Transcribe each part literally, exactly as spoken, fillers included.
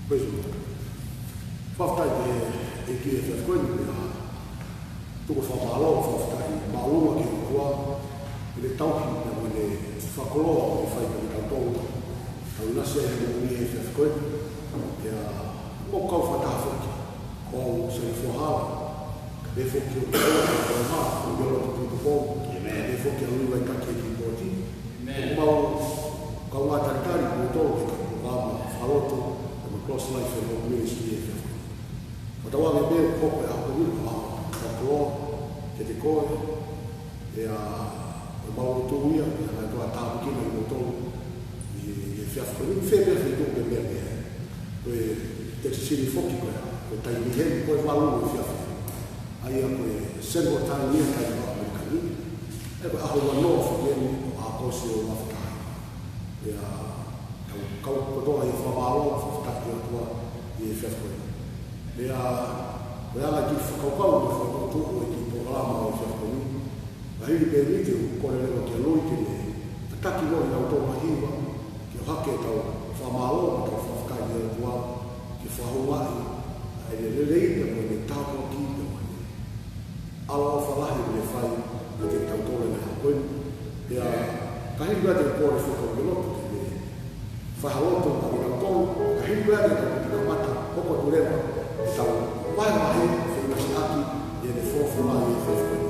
Praise the Lord. Fakafetaʻi ki he ʻEiki he efiafi ko eni, pea tuku e fakamālō, fakafetaʻi māʻolunga ki he ʻOtua, ʻi heʻene tauhi pea mo ʻene fakakoloa ʻoku fai kiate kitautolu. Tau ʻinasi ai he moʻoni he efiafi ko eni, pea mou kau fakataha foki. Ko au Saifuahala, pehē foki ʻa e ʻOtua, ʻa e ʻOtua, ʻa e ʻOtua, ʻa e ʻOtua, ʻa e ʻOtua, pehē foki ʻa e ʻuluaki taki ʻEiki Pōti. Pea mau kaungā talitali kimoutolu ki he polokalama Fakalotu, pea mo e Cross Life Family Ministry he efiafi. Fakatauange pē ʻoku hoko e ʻaho ko eni ko ha ʻaho fakakoloa kiate koe, pea ʻoku mau lotua ia, pea ʻe ʻOtua tāpuekina kimoutolu ʻi he efiafi ko eni, fē pē feituʻu pē meʻa meʻa. Ko e tetisini foki ko e, ko e taimi heni, ko e valu ʻo e efiafi. ʻA ia ko e Central Time ia, taimi ʻo ʻAmelika ni. Pea ko e ʻaho uanoa foki eni ʻo ʻAokosi ʻo e ua afe taha hiva. Pea kau, kau kotoa ʻi he fakamālō, fakafetaʻi ki he ʻOtua ʻi he efiafi ko eni. Pea ko e anga e kiʻi fakakaukau mo e fakatuʻutuʻu ʻo e kiʻi polokalama ʻo e efiafi ko eni. Ka hili pē mei ai, te u kole leva kia Loi ke ne tataki mai kinautolu ʻa e hiva, ke ʻohake ʻetau fakamālō, ʻetau fakafetaʻi ki he ʻOtua, ke fakahū ai ʻa ʻene lelei pea mo ʻene tāpuaki pea mo ʻene ʻaloʻofa lahi ʻoku ne fai kiate kitautolu he ʻaho ko eni. Pea ka hili pē te u kole fakakaukau ke lotu ke ne fai ha lotu maʻa kitautolu, ka hili pē te tau kamata hoko atu leva ʻetau vahevahe, feʻinasiʻaki ʻi heʻene folofola ʻi he efiafi ko eni.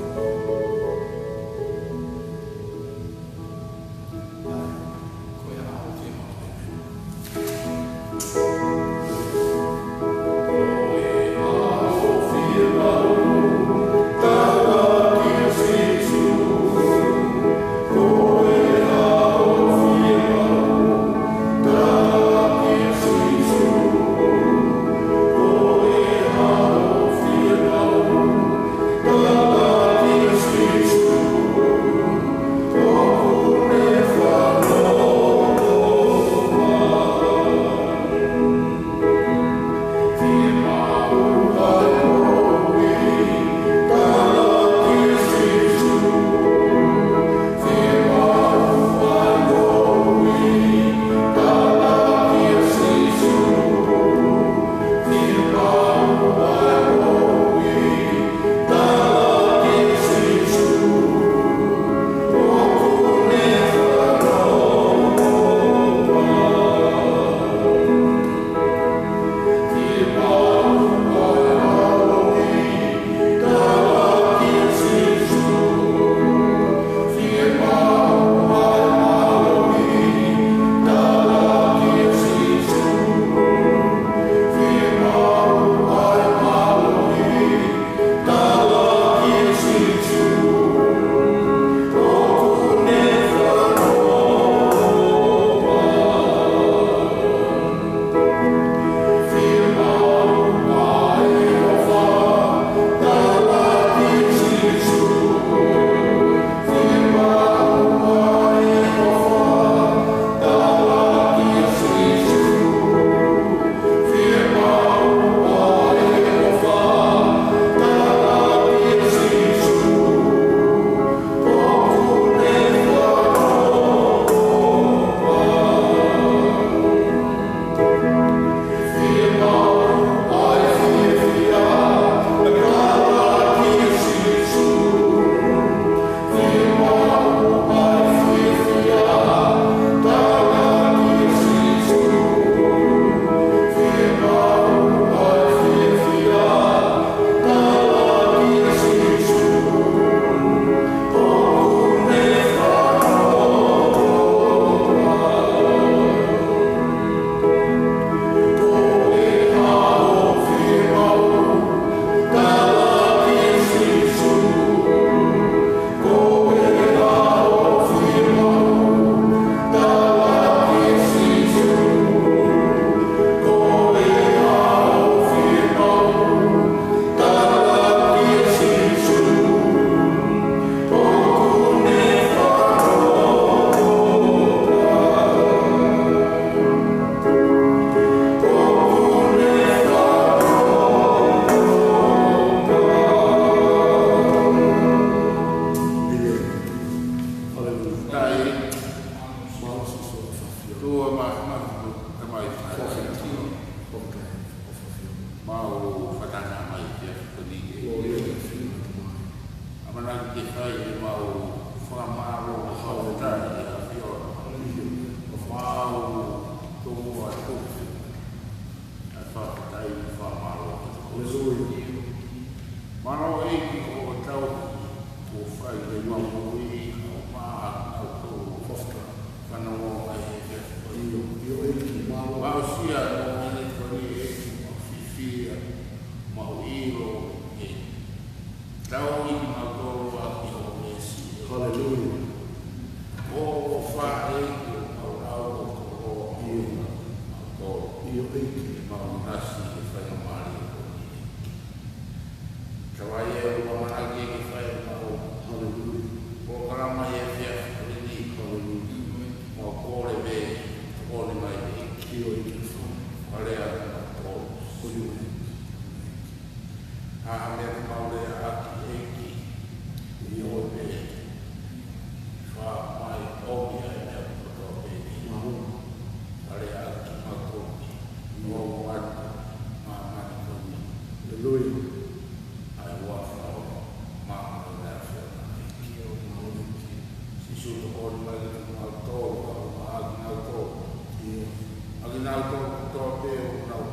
Nau to to pe o nau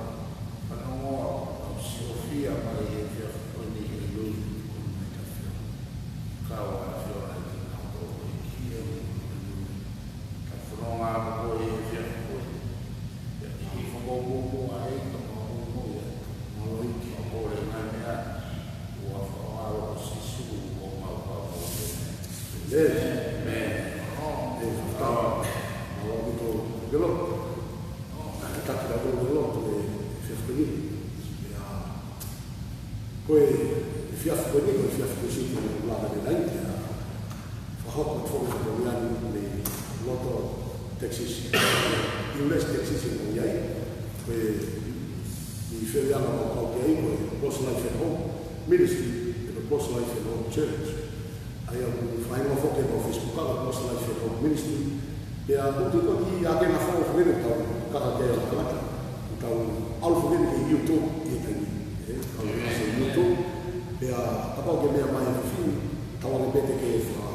fanongo, nau siofia mai he fia ko ni he lui ko ni mai ta fia. Kau a fia na ki nau to pe ki e ka fononga ko e fia ko e. Ia ki he fakamomo ai ka momo ia. Malo i ki o ko le ngai mea. Ua fakaalo o Sisu o mau ka mo. Amen. Amen. E fakaalo. Malo i ko ke lo. Ka taki la ko lo ko e fia ko ni. Ia. Ko e fia ko ni, ko e fia ko si ko la ka ni lai. Ia. Fakahoko atu foki ko ia ni mei loto Texas. U S Texas mo ia. Ko e i fea ia ka kau ke ai, ko e Cross Life and Hope Ministry, ko e Cross Life and Hope Church. ʻA ia ʻoku fai mo foki ʻe Facebook ʻa Cross Life and Hope Ministry. Pea ʻoku tui ko ki a ke na fo fo le tau kaka ke a kaka. Tau ʻalu fo ke YouTube ʻi he taimi. E, tau ʻalu se YouTube. Pea kapau ke meʻa mai e fefine, tau ʻalu pē te ke fa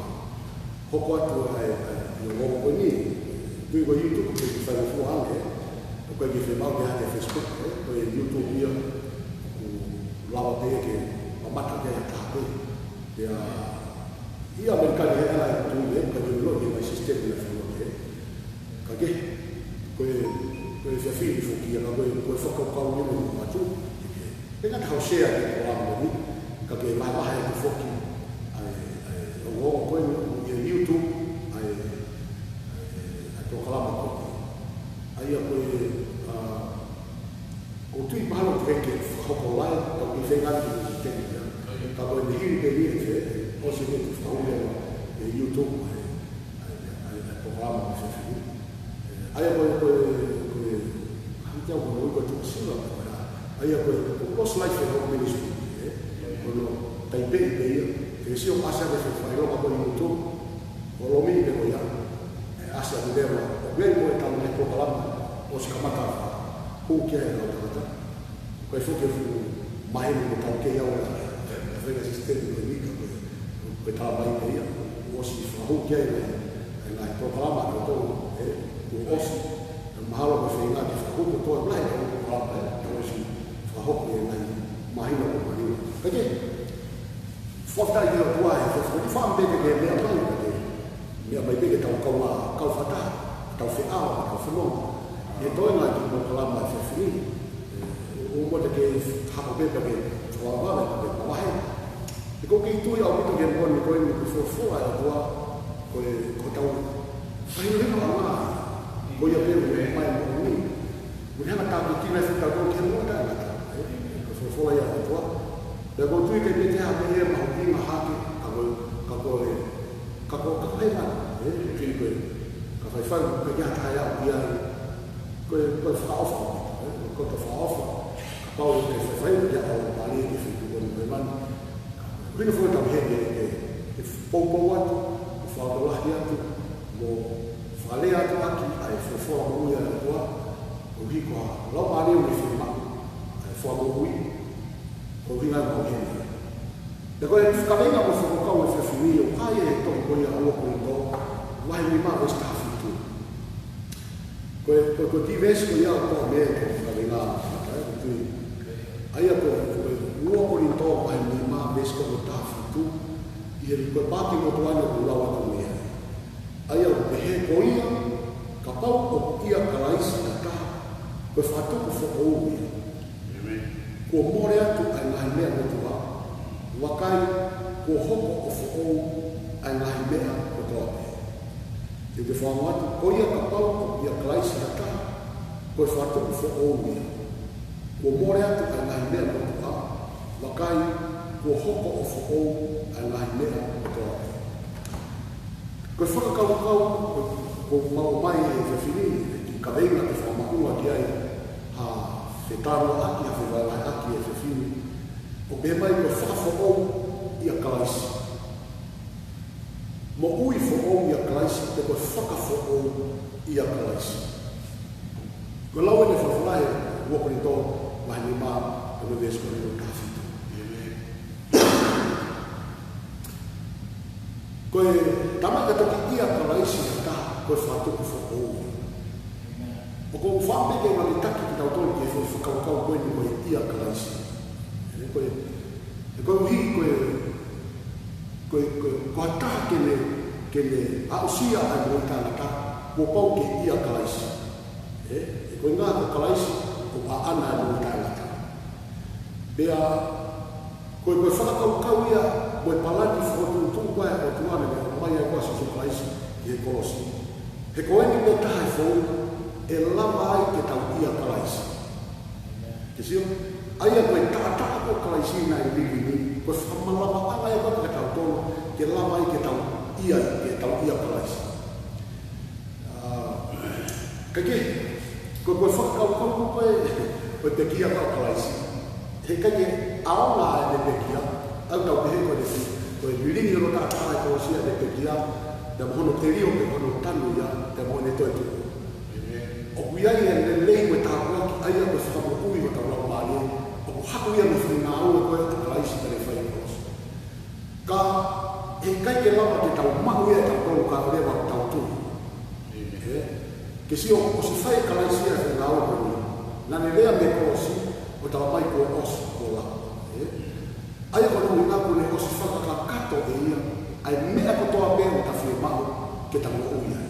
hoko atu ai, ai, ʻi he ongo ko ni. Tui ko YouTube ke fai mo fua ange. Ko e ke fai mau ke ake Facebook, e, ko e YouTube ia. ʻOku lava pē ke mamata ke a taha pē. Pea ʻi ʻAmelika ni he ʻalu ʻa e tui e, ka ke lo ke mai system ia fai mo ke. Ka ke, ko e, ko e fia fili foki ia, ka ko e, ko e fakakaukau ni mo atu. Ke ngata hau share ke ko amo ni, ka ke mai maha e foki. ʻA e, ʻa e, o, o, ko e, ʻi he YouTube, ʻa e, ʻa e, ʻa e polokalama ko ē. ʻA ia ko e, a, ʻoku tui mahalo ke ke fakahoko live, ka ke feinga ke ke ke ia. Ka ko e hili pē ni e fe, ʻosi ke ke fakahoko e YouTube, ʻa e, ʻa e, ʻa e, ʻa e polokalama ko e fefine. ʻA ia ko e, ko e, ko e, ʻa ia ko e, ko e tuʻasila ko e, ʻa ia ko e, ko e Cross Life and Hope Ministry, e? Ko hono taipe pē ia, ke sio ʻasa ke fai loka ko e YouTube, ʻo lomi pē ko ia, e ʻasa ke leva, ʻo vei ko e tau mai polokalama, ʻosi kamata, hū ki ai e kau tangata. Ko e foki e fuʻu maheni ko tau kei au e, e fenga system ko e nika ko e, ko e tala mai pē ia, ʻosi fakahū ki ai e, e ngaahi polokalama ko tau, e, ʻosi, e mahalo ko e feinga ke fakahū ko tau e lahi ko e polokalama e, tau ʻosi fakahū e ngaahi mahina ko mahina. Ka ke, Fakafetaʻi ki he ʻOtua he fefine, fakaʻamu pē ke meʻa mai, ka ke meʻa mai pē ke tau kau ma, kau fakataha, tau feʻao, tau fanongo. ʻI he toenga ki he polokalama e fefine, ʻo, ʻo mo te ke hako pē ka ke fakavave, ka ke mavahe. He ko e kei tui ʻaupito ki he moʻoni ko eni ko e folofola e ʻOtua, ko e, ko tau, ka hino hino ʻa ngā, ko ia pē ʻoku mai moʻoni. Mo e hanga tāpuekina e fita ko ke mo ta ngata, e, ko e folofola ia ʻa e ʻOtua. Pea ʻoku ou tui ke pete ha meʻa ia mahuʻinga hake, ka ko, ka ko e, ka ko, ka ko e ngata, e, tui ko e, ka faifai, ka ia taha ia, ia, ko e, ko e fakaʻofa, e, ko e fakaʻofa, kapau ʻe faifai, ia ʻalu pali, ke fitu ko ni ko e mani. Ko e folofola tau he, e, e, e poupou atu, ʻo fakalotolahi atu, mo fakalea atu ʻaki, ʻa e folofola moʻui ʻa e ʻOtua, ʻo hiko ha lau mālie ʻo e fiemaʻu, ʻa e folofola moʻui, ʻo hina ʻa e mau heni. Pea ko e kaveinga mo e fakakaukau e fefine, ʻoku ʻi he tohi ko ia ʻa ua Kolinitō, vahe nima veesi taha fitu. Ko e, ko e, ko e kī veesi ko ia ʻoku meʻa ko e kaveinga, ʻa e, ko e tui. ʻA ia ko e, ko e ua Kolinitō vahe nima veesi ko e taha fitu, ʻi he ko e paaki motuʻa ʻoku lau atu mei ai. ʻA ia ʻoku pehē ko ia, kapau ʻoku ʻia Kalaisi ha taha, ko e fakatupu foʻou ia. ʻĒmeni. Kuo mole atu ʻa e ngaahi meʻa motuʻa, vakai, kuo hoko ʻo foʻou ʻa e ngaahi meʻa kotoa pē. Te u toe fakaongo atu, ko ia kapau ʻoku ʻia Kalaisi ha taha, ko e fakatupu foʻou ia. Kuo mole atu ʻa e ngaahi meʻa motuʻa, vakai, kuo hoko ʻo foʻou ʻa e ngaahi meʻa kotoa pē. Ko e fakakaukau, ko, ko mau mai e fefine, ki he kaveinga ke fakamaʻunga ki ai, ha fetalanoaʻaki, ha fevahevaheʻaki e fefine. ʻOku pehē mai ko e fakafoʻou ʻia Kalaisi. Moʻui foʻou ʻia Kalaisi, pe ko e fakafoʻou ʻia Kalaisi. Ko e lau eni e folofola he ua Kolinitō, vahe nima, ko e veesi ko e taha fitu. ʻĒmeni. Ko e taimi ka toki ʻia Kalaisi ha taha, ko e fakatupu foʻou. ʻOku ou fakaʻamu ke u takitaki kitautolu ki he foʻi fakakaukau ko eni ko e ʻia Kalaisi. Ē, ko e, ē, koeʻuhi ko e, ko e, ko e, ko ha taha ke ne, ke ne aʻusia ʻa e moʻui taʻengata, kuo pau ke ʻia Kalaisi. Ē, ē, ko e ʻuhinga ko Kalaisi, ʻoku ʻaʻana ʻa e moʻui taʻengata. Pea, ko e, ko e fakakaukau ia, ko e palani fokotuʻutuʻu ko ē ʻa e ʻOtua naʻe ʻomai ai ko ē ʻa Sīsū Kalaisi ki he kolosi. He ko eni pē taha e founga ʻe lava ai ke tau ʻia Kalaisi. Ke sio, ʻa ia ko e taʻataʻa ko Kalaisi naʻe liliu ni, ko e fakamalavaʻanga ia ko ē kiate kitautolu, ke lava ai ke tau ʻia, ke tau ʻia Kalaisi. ʻA, ka ke, ko, ko e fakakaukau ko ē, ko e pekia ʻa Kalaisi. He ʻikai ke ʻaonga ʻene pekia, ʻoku tau pehē ko e, ko e lilingi hono taʻataʻa ʻi he kolosi ʻene pekia, pea mo hono telio pea mo hono tanu ia, pea mo ʻene toetuʻu. ʻOku ʻi ai e lelei mo e tāpuaki, ʻa ia ko e fakamoʻui hotau laumālie, ʻoku haʻu ia mei he ngāue ko ē ʻa Kalaisi naʻe fai ʻi he kolosi. Ka, he ʻikai ke lava ke tau maʻu ia ʻe tautolu kae ʻoua leva ke tau tui. ʻĒmeni. Ē? Ke sio ʻosi fai ʻe Kalaisi ʻa e ngāue ko eni. Naʻa ne lea mei he kolosi, ʻo talamai kuo ʻosi, kuo lava. Ē? ʻA ia ko hono ʻuhinga kuo ne ʻosi fakakakato ʻe ia ʻa e meʻa kotoa pē ʻoku ta fiemaʻu ke ta moʻui ai.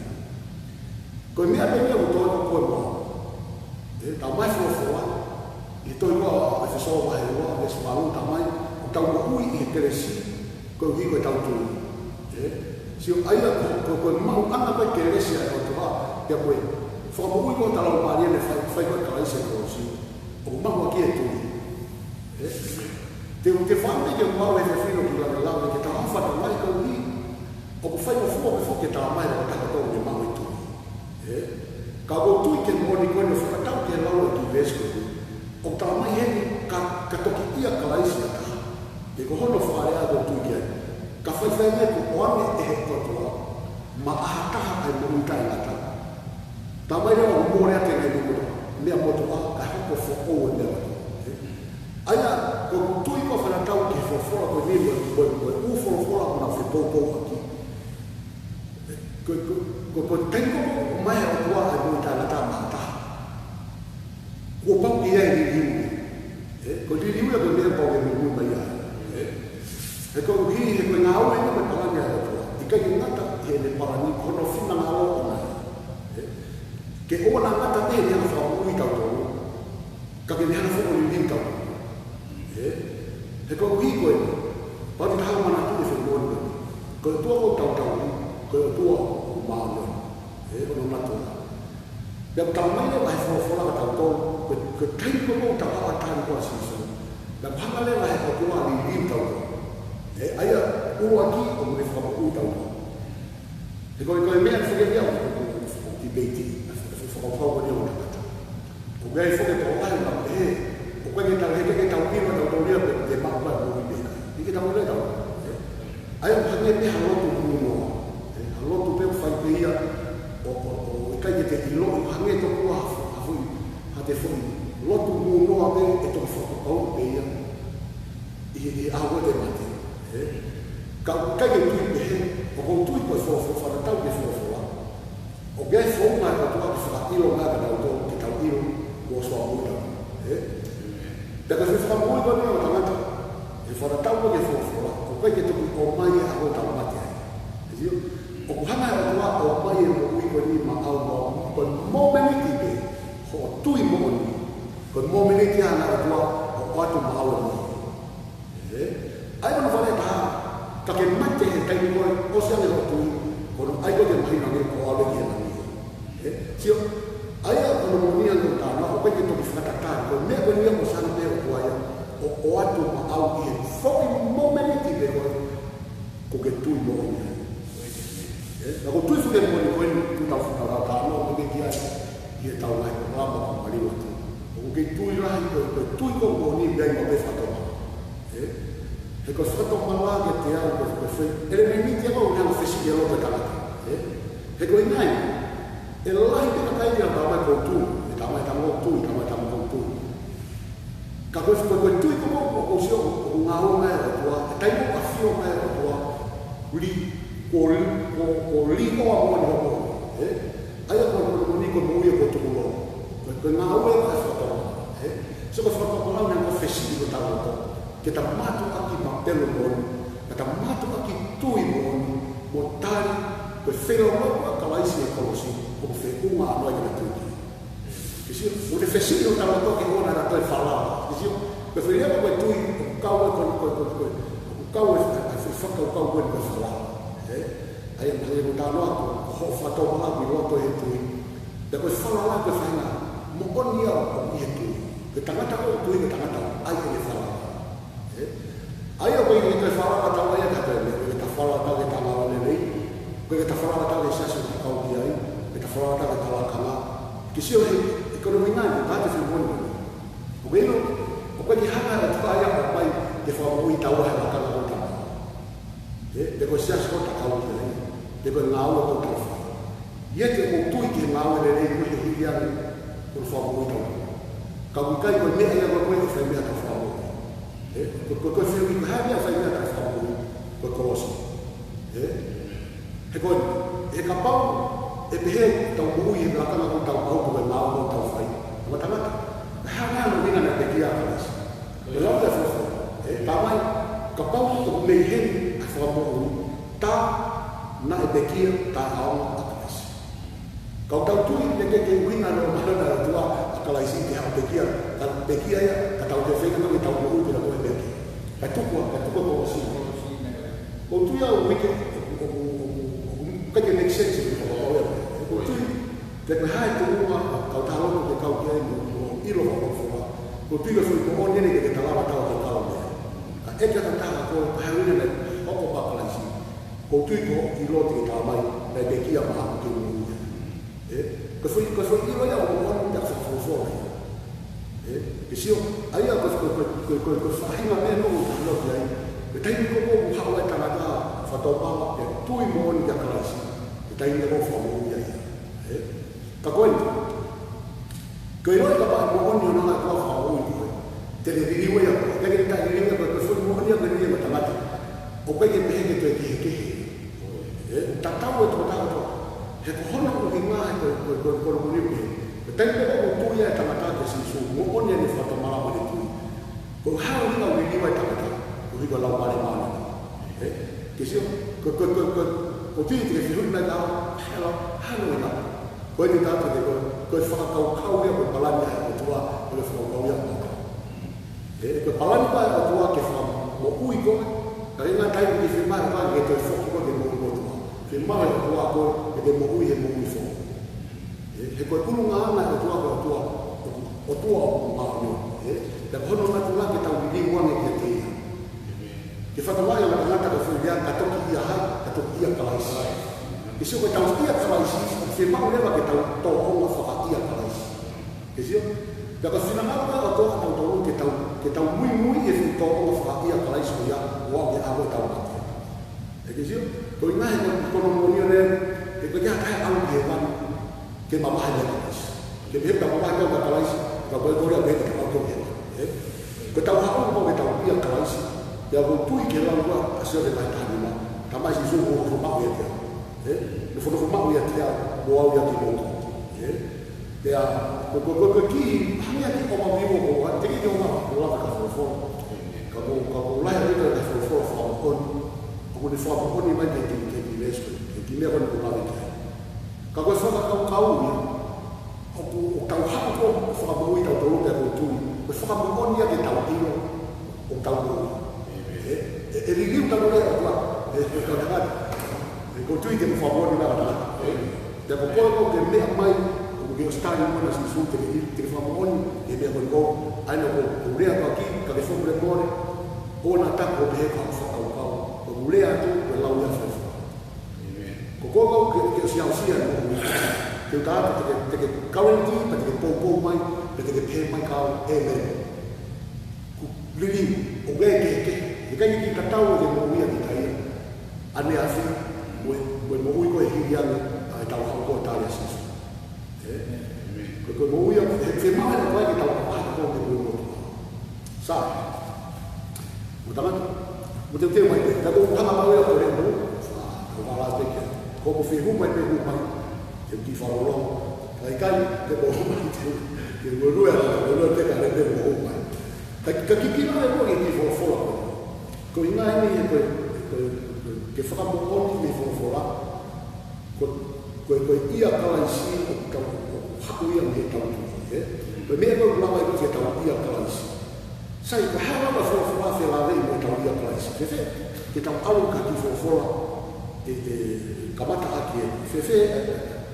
Ko e meʻa pē ia ʻoku totonu ko e moʻui. Ē, talamai ʻe he folofola, ʻi he tohi ko ē ʻa ʻEfesō vahe ua, veesi valu, talamai, ʻoku tau moʻui ʻi he kelesi, koeʻuhi ko ʻetau tui. Ē, sio ʻa ia ko, ko, ko e maʻuʻanga ko ē kelesi ʻa e ʻOtua, pea ko e fakamoʻui ko ē ʻo hotau laumālie naʻe fai, fai ko ē ʻe Kalaisi ʻi he kolosi, ʻoku maʻu ʻaki e tui. Ē? Te u, te u fakaʻamu ke u maʻu e fefine ki lalo lalo ke tau hanga ʻo fakaʻamu mai koeʻuhi ʻoku faingofua pē foki ke talamai ʻe he tokotaha kotoa ʻoku ne maʻu e tui. Ē? Ka ʻoku ou tui ki he moʻoni ko eni ʻo fakatatau ki he lau ʻa e kiʻi veesi ko eni. ʻOku talamai heni ka, ka toki ʻia Kalaisi ha taha. He ko hono fakalea ʻoku ou tui ki ai. Ka faifai mai kuo ʻoange ʻe he ʻOtua maʻa ha taha ʻa e moʻui taʻengata. Talamai leva ʻoku mole ʻaki e ngaahi meʻa motuʻa, meʻa motuʻa, kae hoko foʻou e meʻa motuʻa. Ē? ʻA ia, ko ʻeku tui ko ē fakatatau ki he folofola ko eni, ko e, ko e, ko e ʻū folofola ʻoku nau fepoupouaki. Ko, ko, ko, ko e taimi ko ē ʻoku ʻomai ʻe he ʻOtua ʻa e moʻui taʻengata maʻa ha taha, kuo pau ke ʻi ai e liliu. Ē, ko e liliu ia ko e meʻa pau ke muimui mai ai. Ē? He koeʻuhi, he ko e ngāue ia mo e palani ʻa e ʻOtua. ʻIkai ke ngata heʻene palani, ko hono finangalo ʻoʻona ia. Ē? Ke ʻoua naʻa ngata pē heʻene hanga ʻo fakamoʻui kitautolu, ka ke ne hanga ʻo foʻi liliu kitautolu. Ē? He koeʻuhi ko e, pau ke tau manatuʻi e fakamoʻoni ko eni. Ko e ʻOtua ʻoku tau tauhi, ko e ʻOtua ʻoku māʻoniʻoni. Ē, ʻoku nau natula. Pea ʻoku talamai leva ʻe he folofola kiate kitautolu, ko e, ko e taimi ko ē ʻoku tau ʻalu ʻo tali ko ē ʻa Sīsū, pea ʻoku hanga leva ʻe he ʻOtua ʻo liliu kitautolu. Ē, ʻa ia ʻuluaki ʻoku ne fakamoʻui kitautolu. He ko e, ko e meʻa foki ia ʻoku, ʻoku, ʻoku, ʻoku tipeiti, ʻa e, ʻa e fakakaukau ko eni ʻo e tangata. ʻOku ʻi ai foki e tokolahi ʻoku nau pehē, ʻoku ʻikai ke tau, he ʻikai ke tau ʻilo ʻetautolu ia pe te maʻu ʻa e moʻui pe ʻikai. ʻIkai ke tau ʻilo ʻetautolu. Ē? ʻA ia ʻoku hangē pē ha lotu mui noa. Ē, ha lotu pē ʻoku fai pē ia, ʻo, ʻo, ʻo ʻikai ke te ʻilo, ʻoku hangē tokua ha fo-, ha foʻi, ha te foʻi lotu mui noa pē ʻe toki fakapapauʻi pē ia ʻi he, ʻi he ʻaho ko ē te mate. Ē? Ka ʻoku ʻikai ke tui pehē, ʻoku ou tui ko e folofola, fakatatau ki he folofola. ʻOku ʻi ai e founga ʻa e ʻOtua ke fakaʻilo mai kiate kitautolu, ke tau ʻilo kuo ʻosi fakamoʻui kitautolu. Ē? Pea ko e fakamoʻui ko eni ʻo e tangata, ʻe fakatatau ko ē ki he folofola, ʻoku ʻikai ke toki ʻomai ia ʻi he ʻaho ʻoku tau mate ai. Ē sio? ʻOku hanga ʻe he ʻOtua ʻo ʻomai e moʻui ko eni maʻau, maʻau, ko e momeniti pē hoʻo tui moʻoni. Ko e momeniti ia ʻa e ʻOtua ʻo ʻoatu maʻau e moʻui. Ē? ʻA ia ko hono fakalea ʻe taha, ka ke mate he taimi ko ē, ʻosi ange hoʻo tui, ko hono ʻai ko ē ke mahino ange kuo ʻalu ki he langi. Ē? Sio, ʻa ia ko hono moʻoni ange ʻo e talanoa, ʻoku ʻikai ke toki fakatatali, ko e meʻa ko eni ia ʻoku ʻosi hanga pē ʻe he ʻOtua ia ʻo, ʻo ʻoatu maʻau ʻi he foʻi momeniti pē ko ē, kuo ke tui moʻoni ai. Ē? Ka ʻoku ou tui foki he moʻoni ko eni, ʻoku tau fuka lau talanoa, ʻoku ke ki ai, ʻi heʻetau ngaahi polokalama kuo maliu atu. ʻOku ke tui lahi ko e, ko e tui ko ē moʻoni, ʻoku ʻi ai maʻu pē fakatomala. Ē? He ko e fakatomala kiate au ko e, ko e foʻi ʻelemēniti ia ʻoku ne hanga ʻo fesili e loto ʻo e tangata. Ē? He ko e ngaahi, ʻe lahi pē kakai ia ʻoku talamai ʻoku ou tui, ʻe talamai ʻoku ou tui, talamai ʻoku ou tui. Ka ko e, ko e, ko e tui ko ē ʻoku ou sio ʻoku ngāue mai ʻa e ʻOtua, he taimi ʻoku ʻafio mai ʻa e ʻOtua, ʻuli, kuo li, kuo, kuo li ʻo a moʻoni hoʻo moʻui. Ē? ʻA ia ko e, ko e moʻoni ko e moʻui ia kuo tukulolo. Ko e ngāue ʻa e fakatomala, ē? So ko e fakatomala ʻoku ne fesiʻi hotau loto ke ta mātuʻaki mapelu moʻoni, ke ta mātuʻaki tui moʻoni, mo tali ko e feilaulauʻi ʻa Kalaisi he kolosi, ʻoku feʻunga ʻa e ngāue ke ta tui ki ai. Ke sio, ʻoku ne fesiʻi hotau loto ke ʻoua naʻa ta toe falala. Ke sio, ko e feilaulauʻi ko e tui, ʻoku kau ai ko, ko, ko, ko, ʻoku kau ai ʻa e, ʻa e fakakaukau ko eni ko e falala. Ē? ʻA ia, ʻa ia ʻoku talanoa ko, ko hoʻo fakatomala ʻoku ʻi loto he tui. Pea ko e falala ko e faʻahinga moʻoni ia ʻoku ʻi he tui. Ko e tangata ʻoku tui, ko e tangata ʻoku ʻi ai ʻene falala. Ē? ʻA ia ʻoku ʻikai ke falala tatau ia ki ha toe meʻa, ʻikai ke ta falala tatau ki he ngāue lelei, ʻikai ke ta falala tatau ki he siasi ʻoku ta kau ki ai, ʻikai ke ta falala tatau ki he lakanga. Ke sio he, he ko e meʻa ʻeni, ko e tefitoʻi moʻoni. ʻOku ʻilo, ʻoku ʻikai ke hanga ʻe he ʻOtua ia ʻo ʻomai ke fakamoʻui taua he lakanga ʻoku ta maʻu. Ē, pe ko e siasi ʻoku ta kau ki ai, pe ko e ngāue ʻoku ta fai. ʻIkai te mou tui ki he ngāue lelei ko ē ʻe hili ange ʻo fakamoʻui taua. Ka ʻoku ʻikai ko e meʻa ia ko ē ʻe fai mei ai ʻa e fakamoʻui. Ē, ko, ko, ko e fehuʻi ko e hā e meʻa ʻe fai mei ai ʻa e fakamoʻui, ko e kolosi. Ē? He ko e, he kapau ʻe pehē ʻoku tau moʻui he lakanga ʻoku tau maʻu, pe ko e ngāue ʻoku tau fai. Tama tangata, ʻe hā nai ʻa e ʻuhinga naʻe pekia ʻa Kalaisi? Ko e lau ʻa e folofola. Ē, talamai, kapau ʻoku mei heni ʻa e fakamoʻui, tā naʻe pekia taʻeʻaonga ʻa Kalaisi. Ka ʻoku tau tui naʻe ʻikai ke ʻuhinga ʻa e ʻomai ʻe he ʻOtua ʻa Kalaisi ke haʻu ʻo pekia, ka pekia ia, ka tau toe feinga ke tau moʻui pē ʻo ʻikai ke pekia. Kae tuku ā, kae tuku ā kolosi. ʻOku ou tui au ʻoku ʻikai ke, ʻoku, ʻoku, ʻoku, ʻoku ʻikai ke make sense ʻa e folofola ia. ʻOku ou tui, te ke hā e tuʻunga, kau talo ke kau ki ai mo, mo ʻilo ʻa e folofola. ʻOku ou tui ko e foʻi moʻoni ʻeni ʻikai ke ta lava tatau ke kau mei ai. Ka ʻeke atu ha taha ko e hā e ʻuhinga naʻe hoko ʻa Kalaisi. ʻOku ou tui ko e ʻilo te ke talamai, naʻe pekia maʻaku ke u moʻui. Ē? Ko e foʻi, ko e foʻi ʻilo ia ʻoku moʻoni pē ʻa e folofola. Ē? Ke sio, ʻa ia ko e, ko e, ko e, ko e, ko e faʻahinga meʻa ʻoku ou talanoa ki ai. Ko e taimi ko ē ʻoku haʻu ai e tangata fakatomala, ʻe tui moʻoni kia Kalaisi. Ko e taimi ʻoku fakamoʻui ai. Ē? Ka ko eni, ko e ʻilo ʻe kapau ʻe moʻoni ʻa e ʻOtua ʻoku fakamoʻui koe, te ne liliu ia koe. ʻIkai ke ne taʻeliliu ia koe, ko e foʻi moʻoni ia ʻoku ne liliu ia koe tangata. ʻOku ʻikai ke pehē ke toe kehekehe. Ē, tatau e tokotaha kotoa. He ko hono ʻuhinga he ko e, ko e, ko e, ko hono ʻuhinga pē. Ko e taimi pē ʻoku tui ai e tangata kia Sīsū, moʻoni ʻene fakatomala mo ʻene tui. Ko e hā e ʻuhinga ʻoku liliu ai e tangata, koeʻuhi ko e Laumālie Māʻoniʻoni. Ē? Ke sio, ko, ko, ko, ko, ko e tui te ke fehuʻi mai ka, hela, hano ina. Ko e te tata te ko, ko e fakakaukau ia, ko e palani ʻa e ʻOtua, ko e fakakaukau ia ʻa e ʻOtua. Ē, ko e palani ʻa e ʻOtua ke fakamoʻui koe, ka ʻi he ngaahi taimi ke fiemaʻu ʻe he ʻOtua ke toe foki koe ke moʻui kotoa. Fiemaʻu ʻe he ʻOtua koe ke toe moʻui he moʻui foʻou. Ē, he ko e ʻulungaanga ʻo e ʻOtua, ko e ʻOtua, ʻOtua ʻoku māʻoniʻoni, ē? Pea ko hono ʻuhinga ke tau liliu ange kiate ia. Ke fakamaʻi ʻa e tangata ko e foʻi lea, ka toki ʻia hai, ka toki ʻia Kalaisi. Ke sio ko ʻetau ʻia Kalaisi, ʻoku fiemaʻu leva ke tau tōʻonga fakaʻia Kalaisi. Ke sio, pea ko e finangalo ʻa e ʻOtua kiate kitautolu ke tau, ke tau muimui he tōʻonga fakaʻia Kalaisi ko ia, ʻo aʻu ki he ʻaho ʻetau mate. Ē ke sio, ko e ʻuhinga he ko, ko hono moʻoni ʻeni, he ʻoku ʻikai ha taha ʻe ʻalu ki hēvani ke mavahe meia Kalaisi. Ke pehē ʻoku mavahe meia Kalaisi, ka ko e kole ʻa e pehē ʻoku ʻalu ki hēvani. Ē? Ko ʻetau haʻu ko ē ke tau ʻia Kalaisi, pea ʻoku ou tui ke lau ʻa Sione vahe taha nima, talamai ʻe Sīsū ʻoku ou fakamoʻui atu. Ē? Mo fakamoʻui atu ia, mo au ia kimoutolu. Ē? Pea, ko, ko, ko, ko e kiʻi, hangē ha kiʻi overview ʻoku ou, teʻeki ke u lava, u lava ka folofola. Ka ko, ka ko u lahi ʻaupito ka folofola fakamoʻoni. ʻOku ne fakamoʻoni mai ke ki, ke ki lesu, ke ki meʻa ko eni ʻoku ou lave ki ai. Ka ko e fakakaukau ia, ʻoku, ʻoku tau haʻu ko ē ʻo fakamoʻui tautolu pea ʻoku ou tui. Ko e fakamoʻoni ia ke tau ʻilo, ʻoku tau moʻui. Ē, ʻe, ʻe liliu tautolu ʻe he ʻOtua, ē, ē, ka, ka, ē, ʻoku ou tui ke fakamoʻoni mai ʻa e ʻOtua. Ē, pea ko koe ko ē ke meʻa mai, ʻoku ke ʻosi tali muʻa ʻa Sīsū te ke, te ke fakamoʻoni, ʻe meʻa ko eni ko, ʻa ia ʻoku ou lea atu ʻaki, ka ke fakamolemole, ʻoua naʻa taku ʻo pehē ko e fakakaukau, ʻoku ou lea atu, ko e lau ia ʻa e folofola. Ko koe ko ē ke, ke ʻosi aʻusia ʻa e moʻui. Ke u tala atu te ke, te ke kaveniti, pea te ke poupou mai, pea te ke pehē mai kiate au, ʻĒmeni. Kuo liliu, ʻoku ʻikai ke, ke, ʻikai ke tatau ʻa e moʻui ʻa kita ia. ʻAneafi, mo e, mo e moʻui ko ē hili ange, ʻa ʻetau haʻu ko ē ʻo tali ʻa Sīsū. Ē? Ko e, ko e moʻui ʻa, he, he maʻu ʻa e ʻOtua ke tau haʻu ko ē ke moʻui mo e ʻOtua. Sai. Mo tangata. Mo teuteu mai pē. Ka ko u hanga mai ʻo kole mo. Sa, ko u hala pē ke. Ko u fehuʻi mai pē, fehuʻi mai. Ke u kiʻi fakalongolongo. Ka ʻikai, ke u fehuʻi mai te. Lue, lue te ka lete mo mai. Ka, ka kikina e mo ki folofola ko. Ko e ʻuhinga eni he ko e, ko e, ko e, ke fakamoʻoni ki folofola. Ko, ko, ko e ʻia Kalaisi ʻoku tau, ʻoku haʻu ia mei heʻetau tui, ē? Ko e meʻa ko ē ʻoku lava ai ke tau ʻia Kalaisi. Sai, ko e hā lava folofola felāveʻi mo ʻetau ʻia Kalaisi? Fēfē, ke tau ʻalu ki he folofola, ʻe, ʻe, kamata ʻaki ē. Fēfē,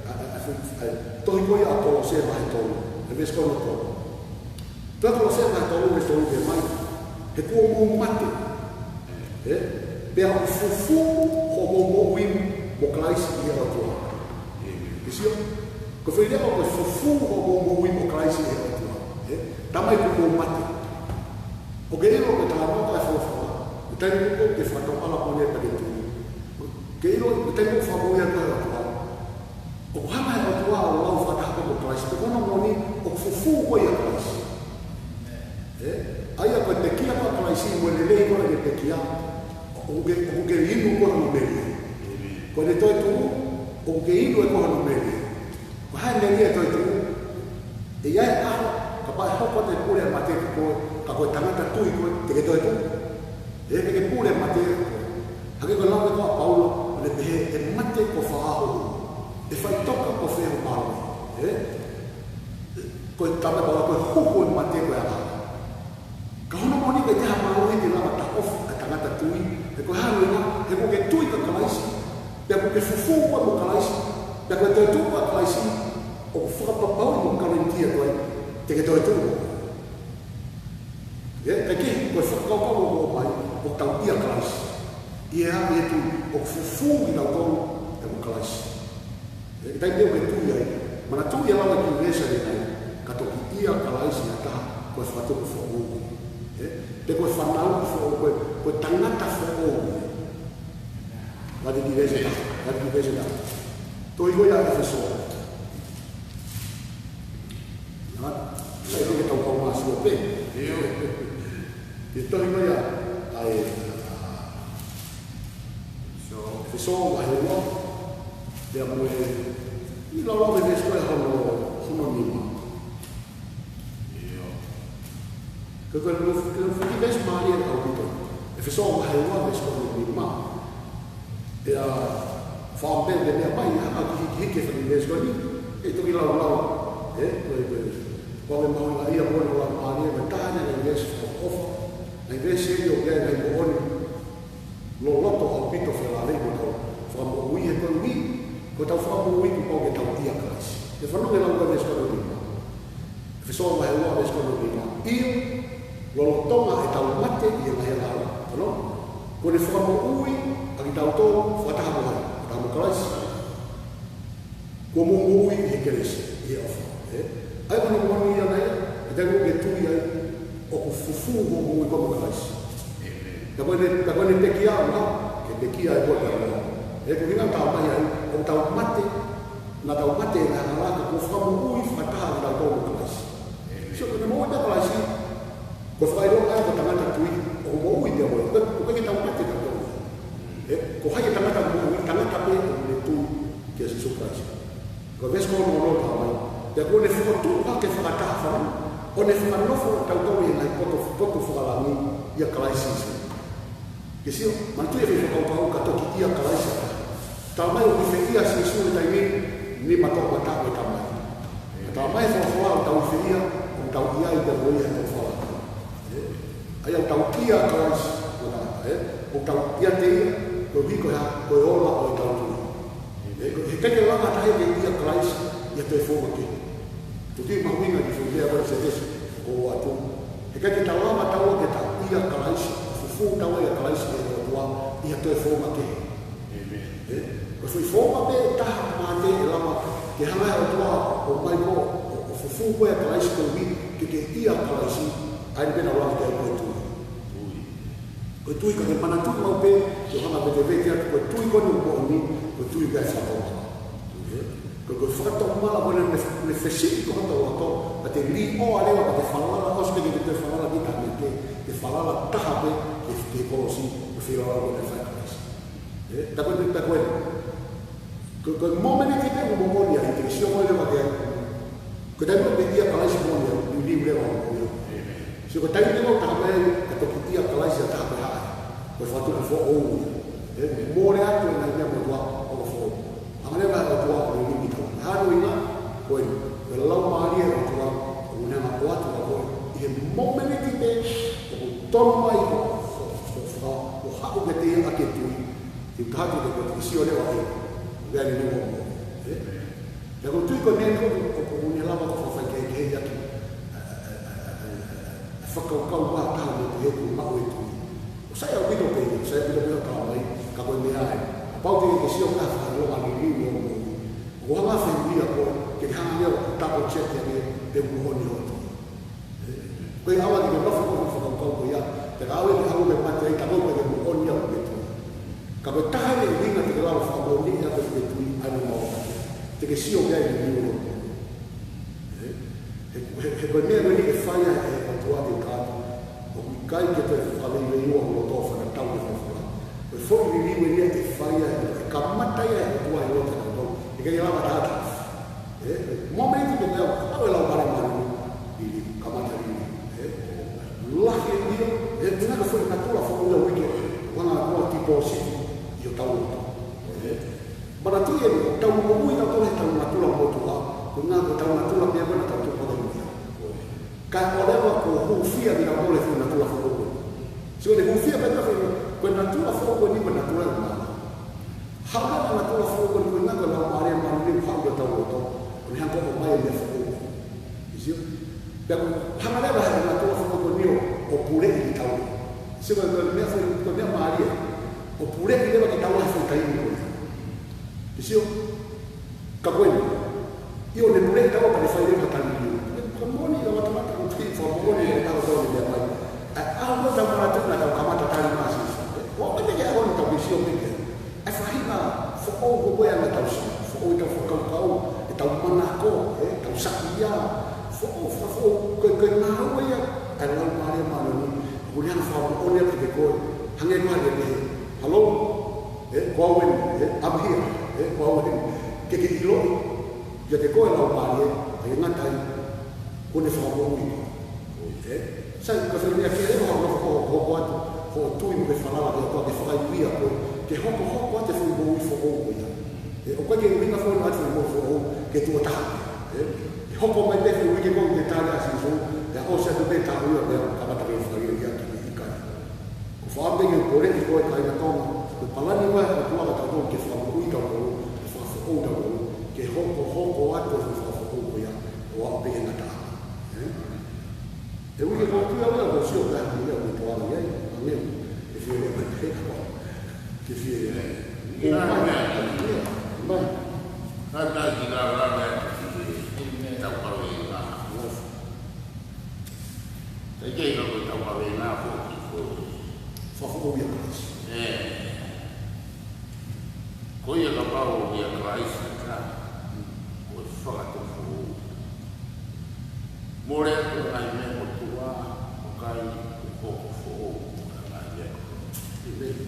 ʻa, ʻa, ʻa, ʻa, ʻa, tohi ko ia ʻa Kolose vahe tolu, ʻa e veesi ko hono tolu. Tohi Kolose vahe tolu, veesi tolu pehē mai, he kuo mou mate, ē? Pea ʻoku fufū hoʻomou moʻui mo Kalaisi ʻi he ʻOtua. Ke sio? Ko e foʻi lea ko e fufū hoʻomou moʻui mo Kalaisi ʻi he ʻOtua. Ē? Talamai kuo mou mate. ʻOku ke ʻilo ko e talanoa ko ē ʻa e folofola. Ko e taimi ko ē ʻoku ke fakatoʻala ko ē pea ke tui. Ke ʻilo, ko e taimi ʻoku fakamoʻui ai koe ʻe he ʻOtua. ʻOku hanga ʻe he ʻOtua ʻo lau fakataha koe mo Kalaisi. Pea ko hono moʻoni, ʻoku fufū koe ʻia Kalaisi. Ē? ʻA ia ko e pekia ko ē ʻa Kalaisi, mo e lelei ko ē ʻene pekia, ʻoku ke, ʻoku ke inu koe hono melie. Ko ʻene toetuʻu, ʻoku ke inu ʻe koe hono melie. Ko e hā e melie ʻo e toetuʻu? ʻE ʻi ai e ʻaho, kapau ʻe hoko atu e pule ʻa e mate kiate koe, ka ko e tangata tui koe, te ke toetuʻu. Ē, te ke pule mate. Hangē ko e lau ko ē ʻa Paula, ʻo ne pehē, ʻe mate, ko fē ho ʻaho? ʻE faʻitoka, ko fē ho mālohi? Ē? Ko e talamai ʻe Paula, ko e huhu ʻo e mate ko e angahala. Ka hono moʻoni, ʻikai ke ʻi ai ha mālohi te lava ʻo taʻofi ʻa e tangata tui. He ko e hā hono ʻuhinga? He kuo ke tui kia Kalaisi. Pea kuo ke fufū koe mo Kalaisi. Pea ko e toetuʻu ʻa Kalaisi, ʻoku fakapapauʻi mo guarantee ʻe koe, te ke toetuʻu. Ē, ʻikai ke, ko e fakakaukau ʻoku ʻomai, ʻoku tau ʻia Kalaisi. ʻI he hā? ʻI he tui, ʻoku fufū kitautolu pea mo Kalaisi. Ē, ʻi he taimi ʻoku ke tui ai, manatuʻi e lau ʻa e kiʻi veesi ʻanenai, ka toki ʻia Kalaisi ha taha, ko e fakatupu foʻou. Ē, pe ko e fanauʻi foʻou, ko e, ko e tangata foʻou. Lave ki he veesi ʻe taha, lave ki he veesi ʻe taha. Tohi ko ia ʻa ʻEfesō. Nā, sai ko e tau kau māsio pē. ʻIo. Ke tohi mai ʻa, ʻa e, ʻEfesō vahe ua, pea mo e, ʻi he lau ʻa e veesi ko ē hono, hono nima. ʻIo. Ko e, ko e, ko e, ko e veesi mālie ʻaupito. ʻEfesō vahe ua, veesi hono nima. Pea fāmpe te mea mai, ʻa, ʻa, ki, ki, ki he fanga veesi ko eni, ʻe toki lau lau, ē, ko e, ko e, ko e mahuʻinga ia mo e lau mālie, mo e taha eni e ngaahi veesi fakaʻofoʻofa, ngaahi veesi eni ʻoku ʻi ai e ngaahi moʻoni loloto ʻaupito felāveʻi mo ʻetau fakamoʻui he ko e ʻuhi, ko ʻetau fakamoʻui kuo pau ke tau ʻia Kalaisi. Ke fanongo ki he lau ko ē veesi ko eni. ʻEfesō vahe ua veesi ko hono nima. ʻIo, lolotonga ʻetau mate ʻi he ngaahi angahala, ʻa ia kuo ne fakamoʻui ʻa kitautolu fakataha mo hai? Fakataha mo Kalaisi. Kuo mou moʻui ʻi he kelesi, ʻi he ʻofa. Ē? ʻA ia ko hono moʻoni ia naʻe, ʻi he taimi ʻoku ke tui ai, ʻoku fufū hoʻo moʻui koe mo Kalaisi. Pea ko ʻene, pea ko ʻene pekia ʻoku ke pekia ai koe pea mo au. Ē, ko e ʻuhinga ʻoku talamai ai, ʻoku tau mate, naʻa tau mate ʻi he angahala, ka kuo fakamoʻui fakataha kitautolu mo Kalaisi. Sio, ko ʻene moʻui ʻa Kalaisi, ko e fakaʻilonga ia ko e tangata tui, ʻoku moʻui pea mo ia, ʻoku ʻikai ke tau mate kitautolu. Ē, ko hai e tangata moʻui? Tangata pē ʻoku ne tui kia Sīsū Kalaisi. Ko e veesi ko hono ono talamai, pea kuo ne fokotuʻu hake fakataha fana, ʻo ne fakanofo kitautolu ʻi he ngaahi potu, potu fakalangi ʻia Kalaisi Sīsū. Ke sio, manatuʻi e foʻi fakakaukau ka toki ʻia Kalaisi. Talamai ʻoku ʻi fē ʻia Sīsū he taimi ni? Nima toʻomataʻu ʻo e Tamai. Ka talamai ʻe he folofola ʻoku tau ʻi fē ʻia? ʻOku tau ʻi ai pea mo ia he toʻu fakalangi. Ē? ʻA ia ʻoku tau ʻia Kalaisi, ʻoku tau, ē? ʻOku tau ʻiate ia, koeʻuhi ko e hā? Ko e ola ʻo ʻetau tui. Ē, ko e, heʻikai ke lava ha taha ia ke ʻia Kalaisi ʻi ha toe founga kehe. Ko e kiʻi mahuʻinga ki he foʻi lea ko ē ʻa e veesi ko ē ʻoku ʻoatu. Heʻikai ke ta lava taua ke ta ʻia Kalaisi, fufū taua ʻia Kalaisi ʻe he ʻOtua ʻi ha toe founga kehe. ʻĒmeni. Ē? Ko e foʻi founga pē ʻe taha maʻa e ʻe lava ke hanga ʻe he ʻOtua ʻo ʻomai koe, ʻo, ʻo fufū koe ʻia Kalaisi koeʻuhi ke ke ʻia Kalaisi, ʻa ia pē naʻa ku lave ki ai, ko e tui. Tui. Ko e tui, ka ke manatuʻi maʻu pē, ke hanga pē ke vete atu, ko e tui ko eni ʻoku moʻoni, ko e tui pē ʻa e fakatomala. Ko e, ko e fakatomala ko eni naʻe, naʻe fesiʻi ki hoto loto, ka te liʻoa leva, ka te falala, ʻosi pē ke te falala ki ha taha meiate, te falala taha pē ki he, ki he kolosi, ko e feilaulau ko eni naʻe fai ʻe Kalaisi. Ē, tā ko eni, tā ko eni. Ko, ko e mōmeniti pē ʻoku moʻoni ai, te ke sio mai leva ki ai. Ko e taimi ʻoku ke ʻia Kalaisi moʻoni ai, ʻOku ou, ē, mole atu e ngaahi meʻa motuʻa ʻo foʻou. Hanga leva ʻe he ʻOtua ʻo liliu kitaua. Hā e ʻuhinga? Ko e, ko e Laumālie ʻo e ʻOtua ʻoku ne hanga ʻo ʻoatu ʻa koe ʻi he momeniti pē ʻoku tonu mai ʻo, ʻo, ʻo, ʻo, ʻo haʻu kiate ia ʻaki e tui. Te u taha atu ke ke sio leva ʻe, lea liliu hoʻo moʻui. Ē? Pea ʻoku ou tui ko e meʻa ko ē ʻoku, ʻoku ne lava ʻo fakafaikehekeheʻi ʻaki ʻa e, ʻa e, ʻa e, ʻa e, ʻa e, ʻa e fakakaukau ʻa e taha mo e pehē ʻoku maʻu e tui. ʻOku sai ʻaupito pē, ʻoku sai ʻaupito pē ʻo talamai, ka ko e meʻa ē. Kapau te ke sio ki ha fakaʻilonga liliu ʻi hoʻo moʻui, ʻoku hanga ʻe he fehuʻi ko ē, ke ke hanga ia ʻo double check ia ke, pe ʻoku moʻoni hoʻo tui. Ko e ʻalu ke ke nofo ʻo fakakaukau ko ia, te ke ʻalu ke ʻalu ke mate ai, ka ko e ke moʻoni ʻa e tui. Ka ko e taha e ʻuhinga te ke lava ʻo fakamoʻoniʻi ʻa e tui, ʻa e maʻu. Te ke sio ki ai ʻi he liliu. Ē? He, he, he ko e meʻa ko eni ʻe fai ai ʻe he ʻOtua ke kātu. ʻOku ʻikai ke toe fakaleleiua ho loto ʻo fakatatau ki he folofola. Ko e foʻi liliu eni ʻe fai ai, ʻe kamata ai ʻa e ʻOtua ʻi loto ʻiate kitautolu. ʻIkai ke lava ʻo taʻataʻa. Ē? Momeniti pē ʻoku ʻalu e Laumālie Māʻoniʻoni, liliu, kamata liliu. Ē? Lahi e liliu, ē, ʻuhinga ko e foʻi natula foʻou ia ʻoku ʻikai ke, ʻoku hanga ʻe he ʻOtua ʻo tipōsiti ʻi hotau loto. Ē? Manatuʻi eni, ʻoku tau moʻui kitautolu he ʻetau natula motuʻa, ko e ʻuhinga ko ʻetau natula pē ko ē naʻa tau tupu hake mo ia. Kae ʻoua leva kuo hūfia kitautolu ʻe he foʻi natula foʻou ko ē. Sio, ʻoku ne hūfia pē ʻe he foʻi, ko e natula foʻou ko eni ko e natula ʻo e mali. Hanga ʻe he natula foʻou ko eni, ko e ʻuhinga ko e Laumālie Māʻoniʻoni ʻoku haʻu ki hotau loto, ʻo ne hanga ʻo ʻomai e meʻa foʻou. Sio? Pea ʻoku hanga leva ʻe he natula foʻou ko eni ʻo, ʻo puleʻi kitaua. Sio, ko e meʻa foʻi, ko e meʻa mālie, ʻo puleʻi leva kitaua he foʻi taimi ko ia. Sio? Ka ko eni, ʻio, ʻoku ne puleʻi kitaua pea ne fai leva ha tali liliu. Ka moʻoni, ʻoku tau kamata ʻo tui, fakamoʻoni ʻoku tau tau ne meʻa mai. ʻA, ʻa, ʻoku tau kamata ʻo tau kamata tali mai ʻa Sīsū. ʻOku ʻikai ke ʻalu ʻo tau sio pē ki ai. ʻA e faʻahinga foʻou ko ē ʻa ʻetau sio, foʻou ʻetau fakakaukau, ʻetau manako, ē, ʻetau saiʻia, foʻou, foʻou, ko e, ko e ngāue ia ʻa e Laumālie Māʻoniʻoni, ʻoku ne hanga ʻo fakamoʻoni atu kiate koe, hangē ko e hā e pehē, hello, ē, ko au eni, ē, I'm here, ē, ko au eni, ke ke ʻiloʻi, kiate koe Laumālie, ʻa e ngata ai, kuo ne fakamoʻui koe. Ē? Sai, ka fai meʻa ke leva hoʻo nofo ʻo hoko atu hoʻo tui mo e falala ki he ʻOtua ke fakaivia koe, ke hokohoko atu e foʻi moʻui foʻou ko ia. Ē, ʻoku ʻikai ke ʻuhinga foʻou atu e moʻui foʻou ke tuʻo taha. Ē? ʻE hoko mai pē foʻi uike ko ē ke tali ʻa Sīsū, pea ʻosi atu pē taʻu ʻe ua pea kamata ke fakaivia ki he ʻikai. Ko e fakaʻamu pē ke u poleʻi koe kāinga Tonga, ko e palani ʻa e ʻOtua kiate kitautolu ke fakamoʻui kitautolu, ke fakafoʻou kitautolu, ke hokohoko atu e foʻi fakafoʻou ko ia, ʻo aʻu pē ki he ngataʻanga. Ē? ʻE uike ko ē ʻoku ou ʻalu au ʻo sio ki he meʻa ʻoku tau ʻalu ai, ʻa e meʻa, ke fie lea mai pē, ke fie lea mai. Ko e meʻa, ko e meʻa, ko e meʻa. Ka tau ki lalo atu ki he tau kaveinga. Kae kehe ka ko e tau kaveinga foki ko e fakafoʻou ʻia Kalaisi. Ē. Ko ia kapau ʻoku ʻia Kalaisi ka, ko e fakatupu foʻou. Mole atu e ngaahi meʻa motuʻa, ʻoku ʻikai, kuo hoko foʻou e ngaahi meʻa kotoa. ʻĒmeni.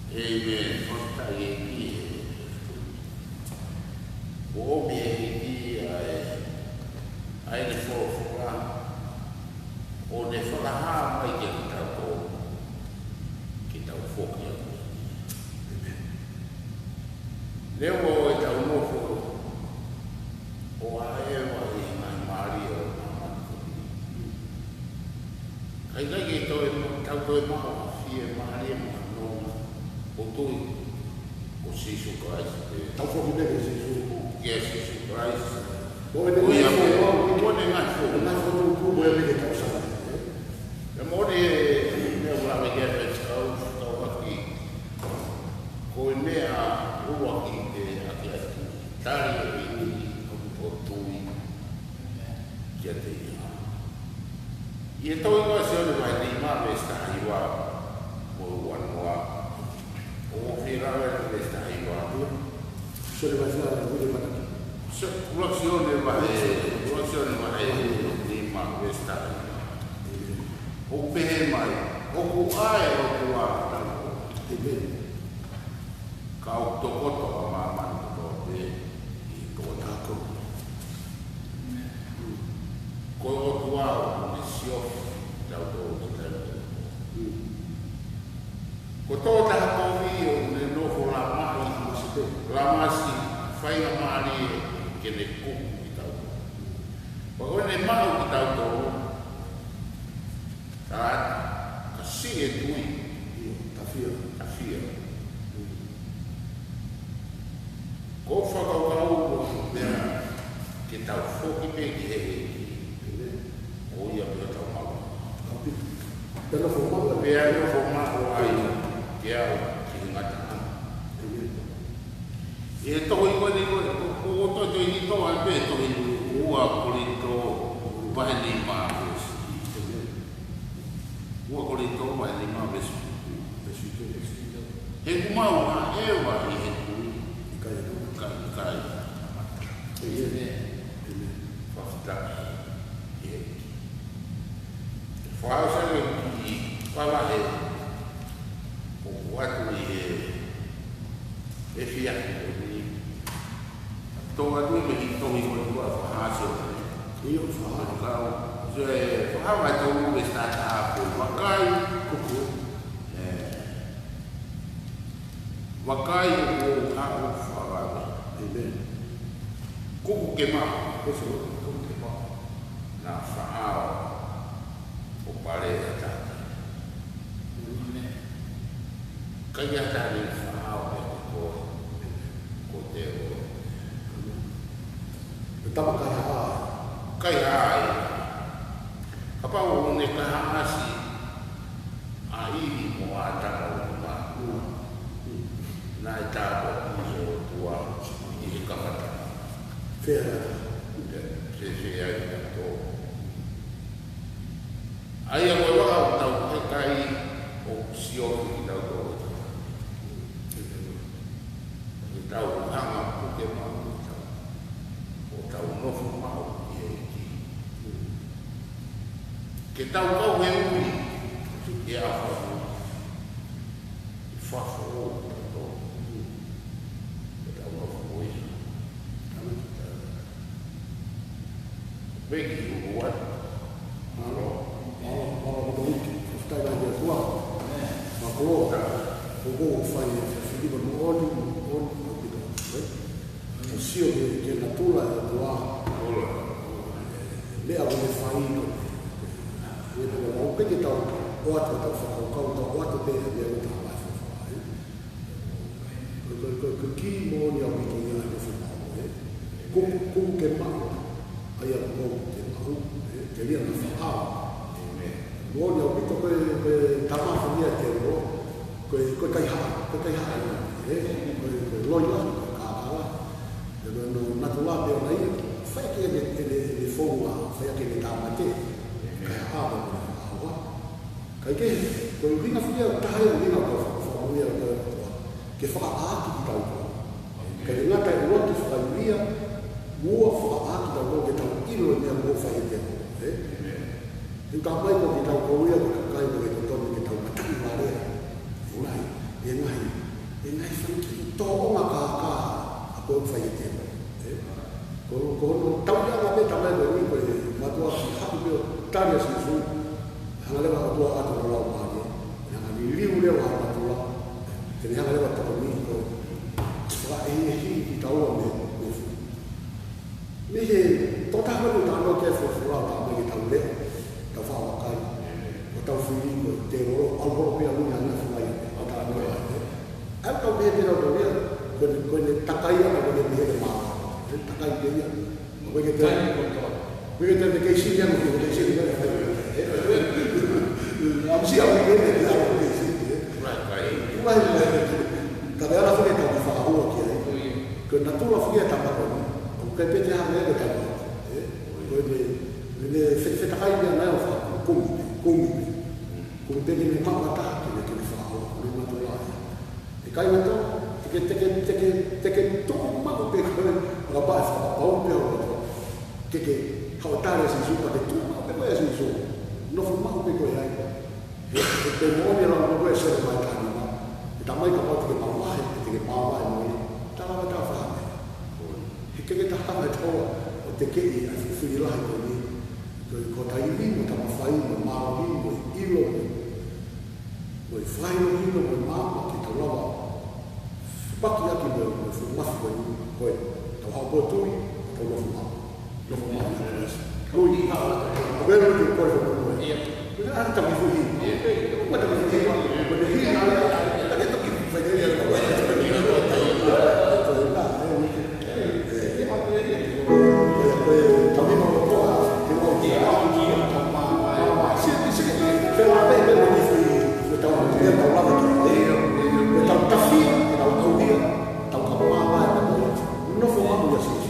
ʻĒmeni. Fakafetaʻi ʻEiki he kuo ʻomi ʻe he ʻEiki ʻa e, ʻa ʻene folofola, ʻo ne fakahā mai kiate kitautolu, ke tau foki atu. ʻĒmeni. Neongo ʻetau nofo ʻo ʻaʻeva ʻi he ngaahi mālie ʻo māmani ko eni, ka ʻikai ke toe, tau toe maʻu ha fiemālie mo ha nonga ʻo tui ko Sīsū Kalaisi pē. Tau foki pē kia Sīsū. Kia Sīsū Kalaisi. Ko e, ko ia pē, ko e ngaahi foʻi, ngaahi foʻi tuʻu ko ia pē ke tau saiʻia. Pea moʻoni e meʻa ʻoku lave ki ai e fekau, fekauʻaki. Ko e meʻa ʻuluaki ke ʻaki atu. Tali e ʻEiki ʻo tui kiate ia. ʻI he tohi ko ē ʻa Sione vahe nima veesi taha hiva mo e ua noa. ʻOku ou fie lave ki he veesi taha hiva. Sione vahe nima, ʻuluaki Sione vahe, ʻuluaki Sione vahe nima veesi taha hiva. ʻOku pehē mai, ʻoku ʻa e ʻOtua ʻatautolu. ʻĒmeni. Ka ʻoku tokoto ʻa māmani kotoa pē ʻi he tokotaha ko ē. Ko e ʻOtua ʻoku ne siofi kitautolu he taimi kotoa. Ko e tokotaha kovi ʻoku ne nofo lamasi, lamasi, faingamālie ke ne kuku kitautolu. Pea ko ʻene maʻu kitautolu, ka, ka siʻi e tui, ʻio, tafia, tafia. Ko e fakakaukau ko e meʻa ke tau foki pē ki he ʻEiki. ʻIo. ʻO ia pē ʻoku tau maʻu. ʻAupito. Pea nofo maʻu ai. Pea nofo maʻu ai kiate ia ʻi he ngataʻanga. ʻIo. ʻI he tohi ko eni ko e, ko, ko e tohi, tohi ʻi he tohi pē, tohi ua Kolinitō, vahe nima veesi. ʻIo. Ua Kolinitō vahe nima veesi. Veesi. He ʻoku mau hāʻele ʻi he tui. ʻIkai, ʻikai, ʻikai. ʻIo. ʻIo. Fakafetaʻi ki he ʻEiki. Fakaʻosi ʻa e kiʻi palahe ʻoku ʻoatu ʻi he efiafi ko eni. Tō atu mei he tohi ko eni ʻa Fakahā Sione. ʻIo, Fakahā. Kau, so e Fakahā vahe tolu veesi taha taha ko e vakai. Kuku. ʻE, vakai ʻoku ou haʻu fakavave. ʻĒmeni. Kuku ke maʻu. Kuku ke maʻu. Naʻa faʻao ʻo pale ʻa e tangata. ʻĒmeni. ʻIkai ha taha naʻe faʻao pē ko e, ko e tēvolo. ʻE tama kaihaʻa. Kaihaʻa ia. Kapau ʻoku ne kaihaʻasi ʻa ʻIvi mo ʻĀtama ʻo ne maʻu. Naʻe tāpuakiʻi ʻe he ʻOtua ʻi he kamata. Fēfē ai? Fē, fēfē ai kitautolu? ʻA ia ko e vaka ʻoku tau ʻikai ʻo sio ki kitautolu. Ke tau hanga ʻo puke maʻu ʻo tau, ʻo tau nofo maʻu ʻi he ʻEiki. Ke tau kau he ui ʻi he ʻaho ni. ʻI fafo ʻo tautolu. Ke tau nofo ʻi he Peki ua. Mālō. Mālō, mālō, mālō, mālō, mālō, mālō, mālō, mālō. Mālō, mālō, mālō. Mālō. Ko e fai e fili mo ʻoni, ʻoni, ʻoni, ʻoni. Sio ki he, ki he natula ʻo e ʻOtua. Meʻa ʻoku ne fai ko e, ʻoku tau ʻoatu ʻetau fakakaukau, tau ʻoatu pē ʻa e meʻa ʻoku tau maʻu. Ko e, ko e, ko e, ko e kī moʻoni ʻaupito ia ʻa e nofo maʻu, ē. Ko, ko ke maʻu, ʻa ia ko ke maʻu, ē, ke lia na faʻao. ʻĒmeni. Moʻoni ʻaupito ko e, ko e tama fili ʻa e tēvolo, ko e, ko e kaihaʻa, ko e kaihaʻa ia, ē. Ko e, ko e loi lahi, ko e kākala. Ē, ko e no natula pē ʻona ia, fai ʻaki ʻene, ʻene, ʻene founga, fai ʻaki ʻene tāmate, kaihaʻa mo e faʻao. Kae kehe, ko e ʻuhinga fili ʻa e taha ia ʻuhinga ko e fakamoʻui ʻa e ʻOtua. Ke fakaʻāki kitautolu. Kae ngata ʻi he ʻuluaki fakaivia, ua fakaʻāki kitautolu ke tau ʻilo e meʻa kuo fai ʻe he ʻOtua. Ē? ʻĒmeni. He ʻoku talamai ko kitautolu ia ko e kakai ko e totonu ke tau mataʻi vale. Ulahi, ʻe ngaahi, ʻe ngaahi fanga kiʻi tōʻonga kākā ʻa ē kuo fai ʻe he ʻOtua. Ē? Ko, ko hono tauʻi ʻa e meʻa talamai ko eni ko e mātuʻa ki haku pē ʻo tali ʻa Sīsū, hanga leva ʻOtua ʻo ʻatu ʻa e Laumālie, hanga liliu leva ʻa e mātuʻa, te ne hanga leva ʻo tokoni ko e fakaʻehiʻehi kitaua mei, mei he fili. Mei he tokotaha ko eni ʻoku talanoa ki ai e folofola ʻo talamai ke tau leʻo, tau faʻa vakai, ʻo tau fili ko e tēvolo, ʻalu holo pē ʻalu ʻi he anga fua ia, ʻo talanoa ai, ē. ʻA ia ʻoku tau pehē pē ʻoku tau ia, ko ʻene, ko ʻene takai ʻa, ko ʻene pehē ʻe maʻu. ʻE takai pē ia. Ko e ke te, ko e ke te vacation ia, ko e ke vacation ia, ʻe, ʻe, ʻe, ʻamusia, ʻamusia, ʻe, ʻe, ʻe, ʻe, ʻe. Right, right. Right, right. Ka ʻe ala fake tau ki faʻahua ki ai. Ko e natula fake ʻa e tama ko eni. ʻOku ʻikai pē ke hanga ʻe ia ke tau. Ē? Ko ʻene, ʻene fe-, fetakai pē ʻana ʻo fakakumi, kumi. Kumi pē ke ne maʻu ha taha ke ne, ke ne faʻahua. Ko e natula ia. ʻIkai ngata, te ke, te ke, te ke, te ke tuʻu maʻu pē koe, ʻa e paʻe fakapapau pē ʻo ke ke, haʻu ʻo tali ʻa Sīsū, ka ke tuʻu maʻu pē koe ʻia Sīsū. Nofo maʻu pē koe ai. He, he, he moʻoni ʻa e lau ko ē ʻa Selemaia taha nima. ʻE talamai kapau te ke mavahe, te ke mavahe mo ia. Tala mai ta fahame. He ke ke taha mai toa, ʻo tekeʻi ʻa e fili lahi ko eni. Ko e, ko e taimi, mo e tama fai, mo e mālohi, mo e ʻilo, mo e, mo e fai, mo e ʻilo, mo e mā, Nofo maʻu ʻia Sīsū.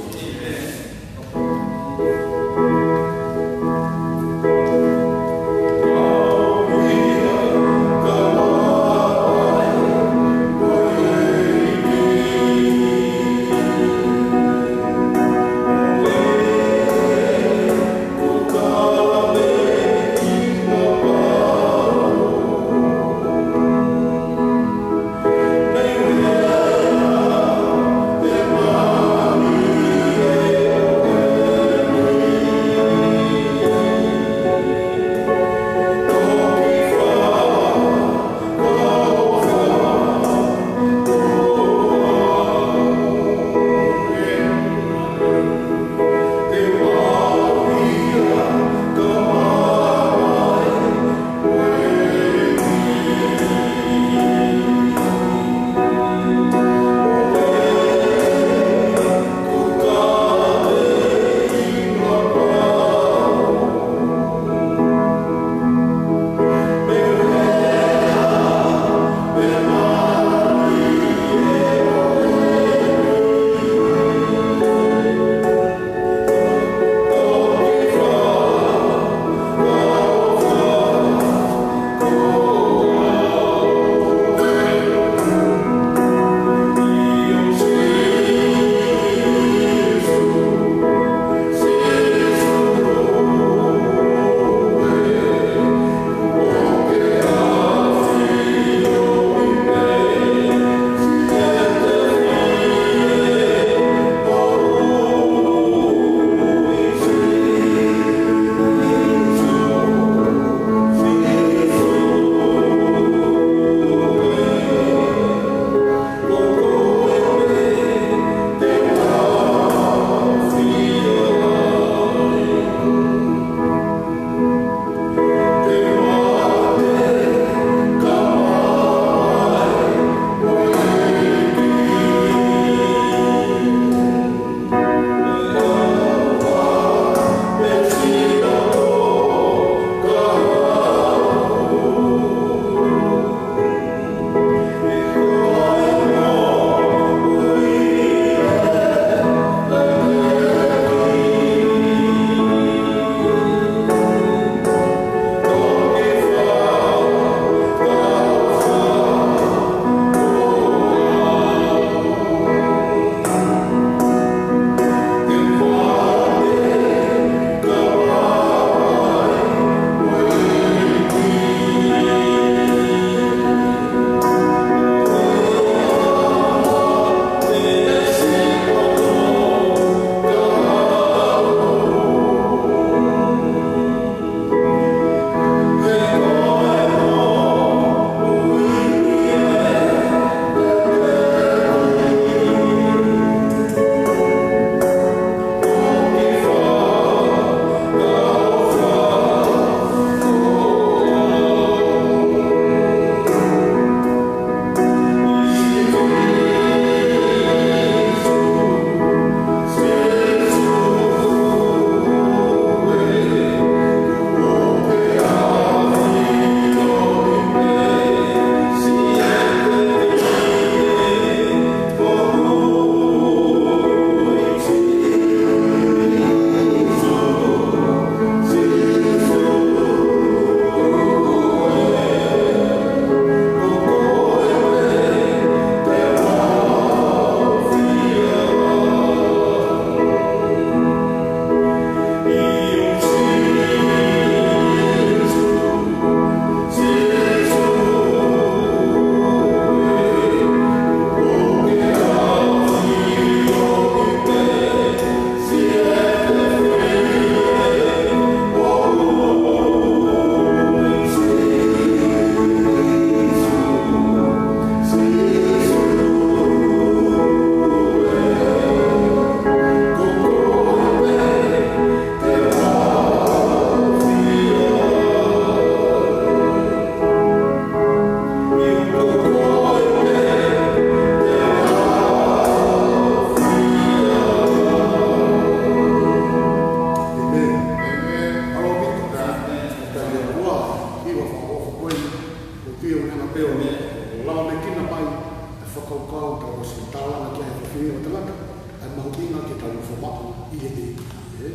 Io, tangata, ʻa e mahuʻinga ke tau nofo maʻu ʻi he ʻEiki. ʻE,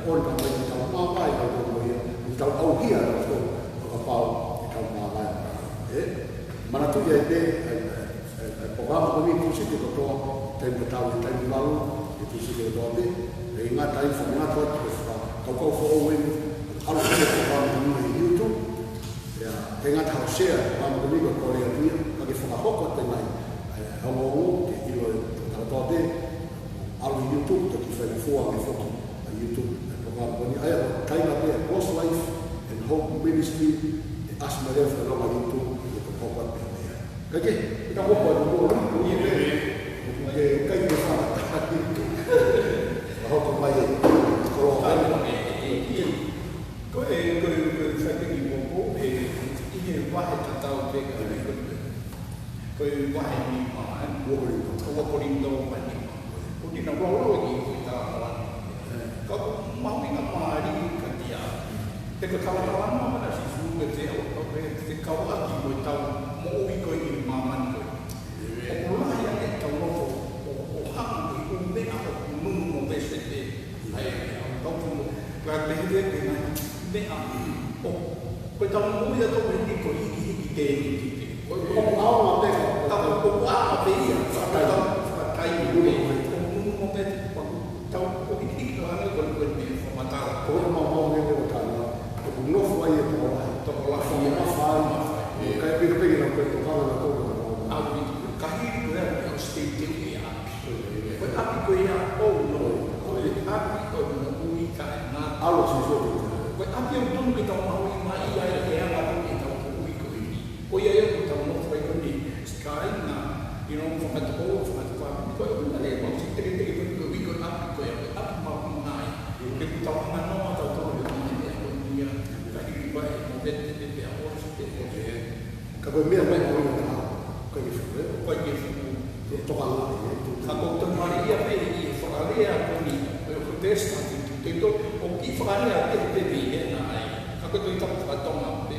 ʻo tau mai ke tau māvae ʻa e tau ia, ke tau ʻauhia ʻa e tau, ʻo kapau ke tau māvae. ʻE, manatuʻi ai pē, ʻa e, ʻa e, ʻa e, ʻa e polokalama ko eni Tūsite kotoa, taimi tatau ʻi he taimi valu, ʻi he Tūsite kotoa pē, ʻe ngata ai, fakamangatu atu, ʻe fakakaukau foʻou eni, ʻalu ki he polokalama ko eni ʻi he YouTube, ʻIo, ʻikai ngata hoʻo share ʻa e polokalama ko eni, ko e kole atu ia, ka ke fakahoko atu mai, ʻa e, ʻa e ongoongo, ke ʻilo ʻe he tangata kotoa pē, ʻalu ʻi YouTube, toki fai fua mai foki ʻa e YouTube, ʻa e polokalama ko eni, ʻa ia ko e taina pē, Boss Life and Hope Ministry, ʻe ʻasi mai leva fakalonga YouTube, ʻe toki hoko atu pē mai ai. Ka ke, ʻikai ke hoko atu mo, mo, mo, ʻikai ke fana, ka hoko mai ʻe, koloa. Ko e, ko e, ko e fai pē ki muʻa, ʻe, ʻi he vahe tatau pē ka ʻi he ko e, ko e vahe nima, ʻe? Ua Kolinitō. Ua Kolinitō vahe nima. ʻOku ne lau ʻe he ʻEiki ko e talanoa. Ka ʻoku mahuʻinga mālie kiate au. He ko e talanoa naʻe ʻasi Sīsū ʻi he, ʻo, ʻo, ʻe, fekauʻaki mo ʻetau moʻui ko eni ʻi māmani ko eni. ʻOku lahi ange ʻetau nofo ʻo, ʻo hanga ʻi he ʻū meʻa ʻoku nunu mo pese pē. ʻA ia, ʻoku tau tuʻu, ka pehē pē, pehē mai, meʻa, ʻo, ko ʻetau moʻui ʻatautolu ʻi heni ko e hikihiki tēniti pē. Ko e, ko e ʻaonga pē, ka ko e ʻaonga pē ia, fakatai, fakatai pē, ʻoku nunu mo pese, ʻoku tau, ʻoku hikihiki ʻaonga ko e, ko e meʻa fakamatala. Ko e maumau lelei ʻo e tangata, ʻoku nofo ai e tokolahi. Tokolahi ia. Mafai. Mafai. Ka e pehē pē ke nau ko e tokanga na ko e maumau. ʻAuhili, ka hili ko ē ʻa e state ʻo e ʻapi. Ko e ʻapi ko ia ʻoku nau, ko e ʻapi ʻoku nau ui ka e na. ʻAlu ʻa Sīsū ki he. Ko e ʻapi ʻoku totonu ke tau mahuʻingaʻia ai ke anga ko ē ʻetau moʻui ko eni. Ko ia ia ʻoku tau nofo ai ko eni. Kāinga, you know, fakatokouʻi, fakatokouʻi, ko e ʻuhinga leva, ʻoku ou sio ki he teketeke ko e ʻuhi ko e ʻapi ko ia, ko e ʻapi mahuʻinga ai. Ke ʻoku tau anga noa tautolu he ʻuhi ko eni ia, ka hili ko ē ʻe movete pē pea ʻosi pē ʻosi. Ka ko e meʻa mai ko ia ka, ka ke fuku, ʻoku ʻikai ke fuku. Tokanga, ʻe, tokanga. Ka ʻoku ou tokanga ia pē ʻi he fakalea ko eni, ʻo e ko e test atu, te to, ʻoku ʻikai fakalea pē pē pē ʻi hena ai. Ka ko e toe tapu fakatonga pē.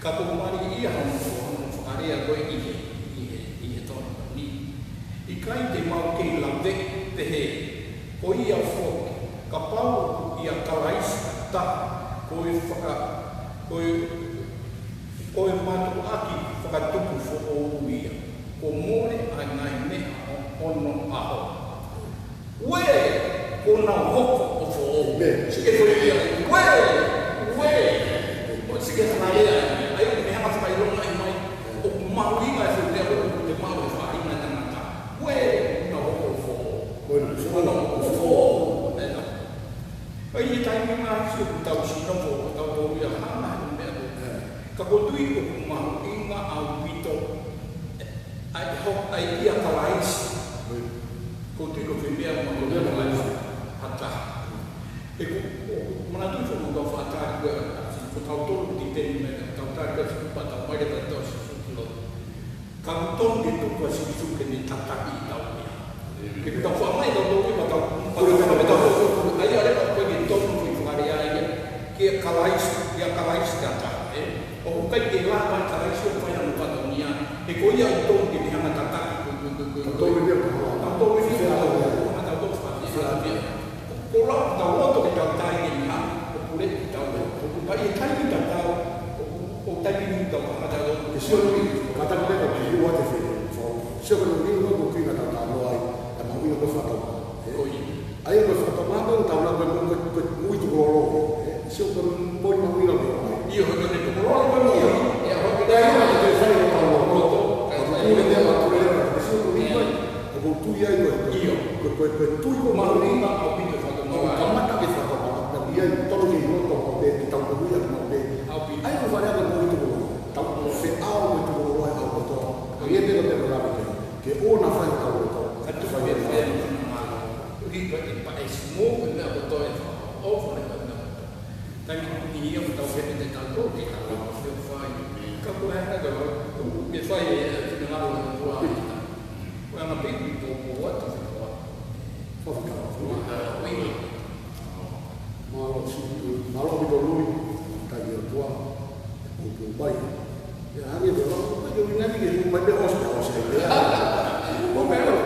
Ka ʻoku ou tokanga ia hono, hono fakalea ko ē ʻi he, ʻi he, ʻi he tonu ni. ʻIkai te mau kei lave pehē, ko ia foki, kapau ʻoku ʻia Kalaisi ʻa e taha, ko e faka-, ko e, ko e mātuʻaki fakatupu foʻou ia, kuo mole ʻa e ngaahi meʻa ʻo onoʻaho. Uē, kuo nau hoko ʻo foʻou. Amen. Sike ko ia, uē, uē. Mo sike fakalea, ʻa ia ʻoku ne hanga fakaʻilongaʻi mai, ʻoku mahuʻinga e foʻi meʻa ʻoku te maʻu he faʻahinga tangata. Uē, kuo nau hoko ʻo foʻou. Ko ia, kuo nau hoko ʻo foʻou. Ē, na. ʻA ia, taimi ʻe niʻihi ʻoku tau sino ko, ʻoku tau tō ia hanga he meʻa ko. Ē. Ka ʻoku ou tui ʻoku mahuʻinga ʻaupito, ʻa e ho-, ʻa e ʻia Kalaisi. Ko e tui ko e meʻa mo e ʻia Kalaisi. Hata. He ko, ʻo, manatuʻi ko e kau fakatali ko ē, ko tautolu ki te ni me, kau tali ko ē, ko e patau mai le patau Sīsū ki loto. Ka ʻoku totonu ke tuku ʻa Sīsū ke ne tataki ʻetau meʻa. Ke tau faʻa mai tautolu ke patau, patau, patau, patau, ʻa ia leva ko e tonu ki fakalea ia, kia Kalaisi, kia Kalaisi tataki, ē? ʻOku ʻikai ke lava ʻe Kalaisi ʻo fai hano fatongia, he ko ia ʻoku totonu ke ne hanga tataki, ko, ko, ko, ko, ko, tau tolu ia, tau tolu ia, tau tolu ia, tau tolu ia. Ko e lau, tau loto ke tau tai ke ne hanga ʻo pule ke tau lau. ʻOku pai e taimi tatau, ʻo, ʻo taimi ni tau hanga tau lau. Ke sio ni, ka tau leka ki ua te fē, fo. Sio ko e lau ni, ʻoku ʻikai ke tau tau ai, ka mahuʻinga ko e fakatau. Ko ia. ʻA ia ko e fakatau, ko e tau lau ko e, ko e, ko e moʻui tukulolo. Ē, sio ko e moʻui mahuʻinga ko e. ʻIo, ko e tukulolo ko e moʻui. ʻIo, ko e tau lau ko e fai ko e tau lau. Ko e tau lau. Ko e tau lau. Ko e tau lau. ʻOku ou tui ai ko e, ʻio, ko e, ko e, ko e tui ko e mahuʻinga ʻaupito e fakatau. ʻOku kamata ke fakatau, ka ʻi ai tonu ke ʻilo toko pē, ke tau ko ia ko pē. ʻAupito. ʻA ia ko e fale ʻa e moʻui tukulolo. Tau ko feʻao ko e tukulolo ʻa e ʻau kotoa. Ka ʻi ai pē ko e pē ko e lave ke, ke ʻoua naʻa fai ʻo tau kotoa. Ka tuku fai pē ʻo tau. Fai ʻo tau. Ui ko e pa e simo ko e meʻa kotoa e fa. ʻO fale ko e meʻa kotoa. Taimi ni ia ʻoku tau pehē te tau tō, ke tau lau ko e fai. Ka ko e hanga ko e lau, ke fai e, e, finangalo e ʻOtua. Ko e anga pē ʻoku tō ko atu, ko atu. Ko atu, ko atu. Ko atu. Mālō, mālō ʻaupito Lui, tai ʻOtua, ʻoku mai. Ia, hangē ko e lau, ko e ʻuhinga ni ke ʻoku mai pē ʻosi, ʻosi, ʻosi. Ko e meʻa,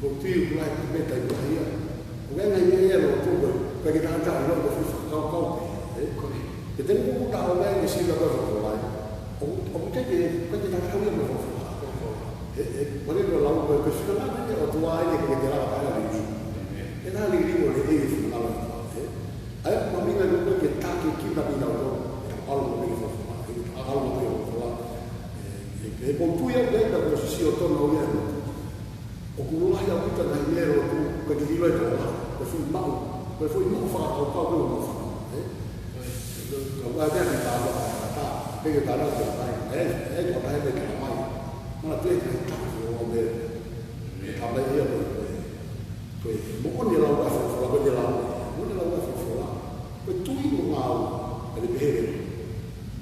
Ko u tui ʻoku lahi pē taimi lahi ia. ʻOku ʻi ai e ngaahi meʻa ʻi loto ko ē, ʻikai ke tangata ʻilo ko e fuʻu fakakaukau pē, ē? Ko ē. Ke tenu kuo u taʻo mai ke sila ko e folofola, ē? ʻOku, ʻoku ʻikai ke, ʻikai ke tangata ʻilo ko e folofola. Ē, ē, mani ko e lau ko e, ko e finangalo ʻa e ʻOtua ʻi he ke te lava pē ʻo liliu. ʻĒmeni. ʻE lava liliu ʻo lelei e finangalo ʻo e ʻOtua, ē? ʻA ia, mahuʻinga ʻaupito ke taki ki he taimi ni ʻo, ʻetau ʻalu mo e folofola, ē? ʻEtau ʻalu mo e folofola. Ē, ē, ē, ko u tui au, ʻe, ʻe, ko e sio tonu au ia, ē? ʻOku lahi ʻaupito e ngaahi meʻa ʻi loto, ʻoku ʻikai ke ʻilo ʻe taua, ko e foʻi maʻu, ko e foʻi maʻu fakakaukau ko e maʻu fakakaukau, ē? Ka ʻoku ʻi ai e meʻa ke tala, ka ta, pe ke tala ke tai, ē, ē, ko tai ke tala mai. Mana te ke tai ko e meʻa, ke tala mai ia ko e, ko e, ko e, moʻoni e lau ʻa e folofola, ko e lau, moʻoni e lau ʻa e folofola, ko e tui mo e ngāue, ʻa e pehē.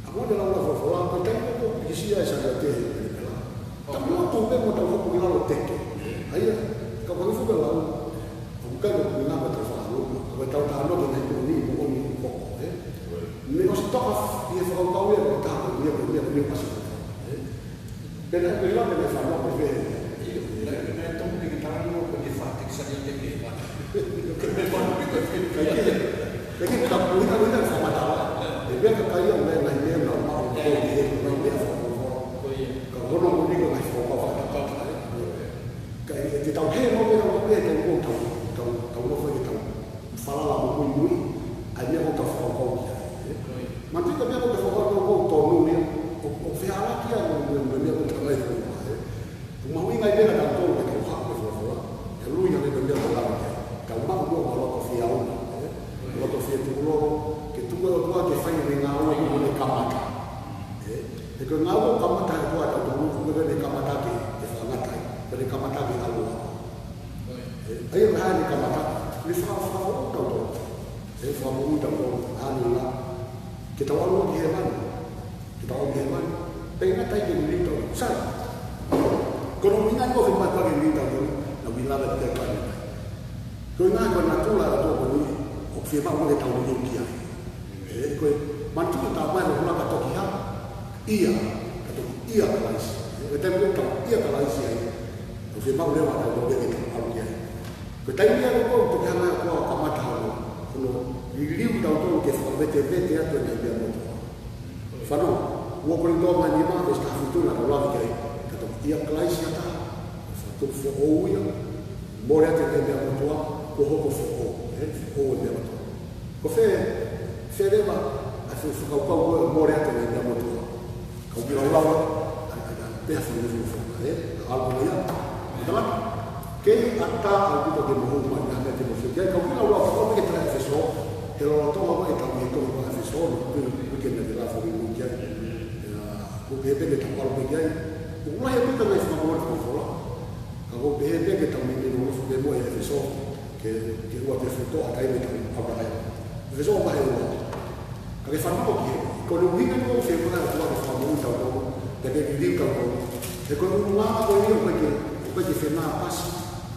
ʻA ia ko e lau ʻa e folofola, ko e taimi ko ē ʻoku pīkitai ai e Sāpate ʻi he pelepela. Tau lotu pē mo tau hoko ki lalo teke. ʻA ia, ka ko e fuʻu lau, ʻoku ʻikai ko e ngaahi meʻa tau fakalūkufua, ko e tau talanoa ki he ngaahi moʻoni, moʻoni ʻoku hoko, ē? Right. Mei ʻosi toka ʻi he fakakaukau ia, ko e taha ko e meʻa, ko e meʻa, ko e meʻa pasi ko e, ē? Pea naʻe pehē leva, pea naʻe fanongo pē. ʻIo, naʻe, naʻe tonu ke talanoa ko e faʻa teki Sāpate ke fa. Ka ke, ka ke, ka ʻuhinga, ʻuhinga fakamatala. ʻE meʻa ka kai au meʻa, ngaahi meʻa naʻa mau ko e, ngaahi meʻa fakamatala. Ko ia. Ka hono ko ni ko e ngaahi fakamatala, ē. Ka ʻi he, ʻe te tau hē mo meʻa, mo meʻa, tau ko tau, tau, tau nofo ke tau falala mo muimui, ʻa e meʻa ʻoku tau fakakaukau ki ai, ē? Ko ia. Manatuʻi ko e meʻa ʻoku tau fakakaukau ko e tonu ia, ʻo, ʻo fehālaaki ia mo, mo, mo e meʻa ʻoku tau ngai ko ia, ē? ʻOku mahuʻinga ai pē ke tau tonu ke tau haʻu ki he folofola, ʻe ui ʻa e meʻa ʻoku tau lava ki ai. Tau maʻu muʻa mo e loto fiemaʻu, ē? Loto fie tukulolo, ke tuku e ʻOtua ke fai ʻene ngāue ʻi heʻene kamata. Ē? He ko e ngāue ʻoku kamata ʻe he ʻOtua ʻatautolu, ʻoku ʻikai ke ne kamata ke, ke fakangata ai, ka ne kamata ke ʻalu ʻo ʻalu. Ē, ʻa ia ko e hā ʻene kamata, ne faka-, fakafoʻou kitautolu. Ē, fakamoʻui kitautolu, hā ʻene ʻuhinga, ke tau ʻalu ki hēvani. Ke tau ʻalu ki hēvani. Pea ʻikai ngata ai ke liliu kitautolu. Sai. Ko hono ʻuhinga ia ʻoku fiemaʻu ke liliu kitautolu, naʻa ku ʻi lalo ki he kai mai. Ko e ʻuhinga ko e natula ʻo e ʻOtua ko eni, ʻoku fiemaʻu ke tau liliu ki ai. Ē, ko e manatuʻi talamai ʻe he folofola ka toki hā? ʻIa, ka toki ʻia Kalaisi. Ē, ko e taimi ʻoku tau ʻia Kalaisi ai, ʻoku fiemaʻu leva ke tau liliu ke tau ʻalu ki ai. Ko e taimi ia ʻoku toki hanga ʻe he ʻOtua ʻo kamata hono, hono liliu kitautolu ke fakavetevete atu e ngaahi meʻa motuʻa. Fanongo, ua Kolinitō vahe nima, veesi taha fitu naʻa tau lave ki ai, ka toki ʻia Kalaisi ha taha, ʻoku foʻou ia, mole atu e meʻa motuʻa, kuo hoko foʻou, ē, foʻou e meʻa motuʻa. Ko fē, fē leva, ʻa e fakaukau ko e mole atu e meʻa motuʻa. Ka u kiʻi lau ʻa e, ʻa e, ʻa e, pea fai e folofola, ē, ʻa e ʻalu ia, ʻa e tangata. Kei ʻatā ʻaupito ke mo hū mai, naʻa te mo fie. Ka u kiʻi lau ʻa e folofola ki he tangata ʻEfesō, he lolotonga mai ʻetau ʻi he tohi ko ʻEfesō, no, ko e, ko e ke na te la fo mo kia. Ko e pehē pē ke tau ʻalu pē ki ai. ʻOku lahi ʻaupito e ngaahi fakamoʻoni folofola. Ka ko e pehē pē ke tau meimei nofo pē mo e ʻEfesō, ke, ke ʻoua te futoʻa taimi ʻetau ʻalu ai. ʻEfesō vahe ua. Ka ke fanongo ki he, ko hono ʻuhinga ʻoku fiemaʻu ʻe he ʻOtua ke fakamoʻui kitautolu, pea ke liliu kitautolu. He ko e ʻulungaanga ko ia ʻoku ʻikai ke, ʻoku ʻikai ke fenāpasi,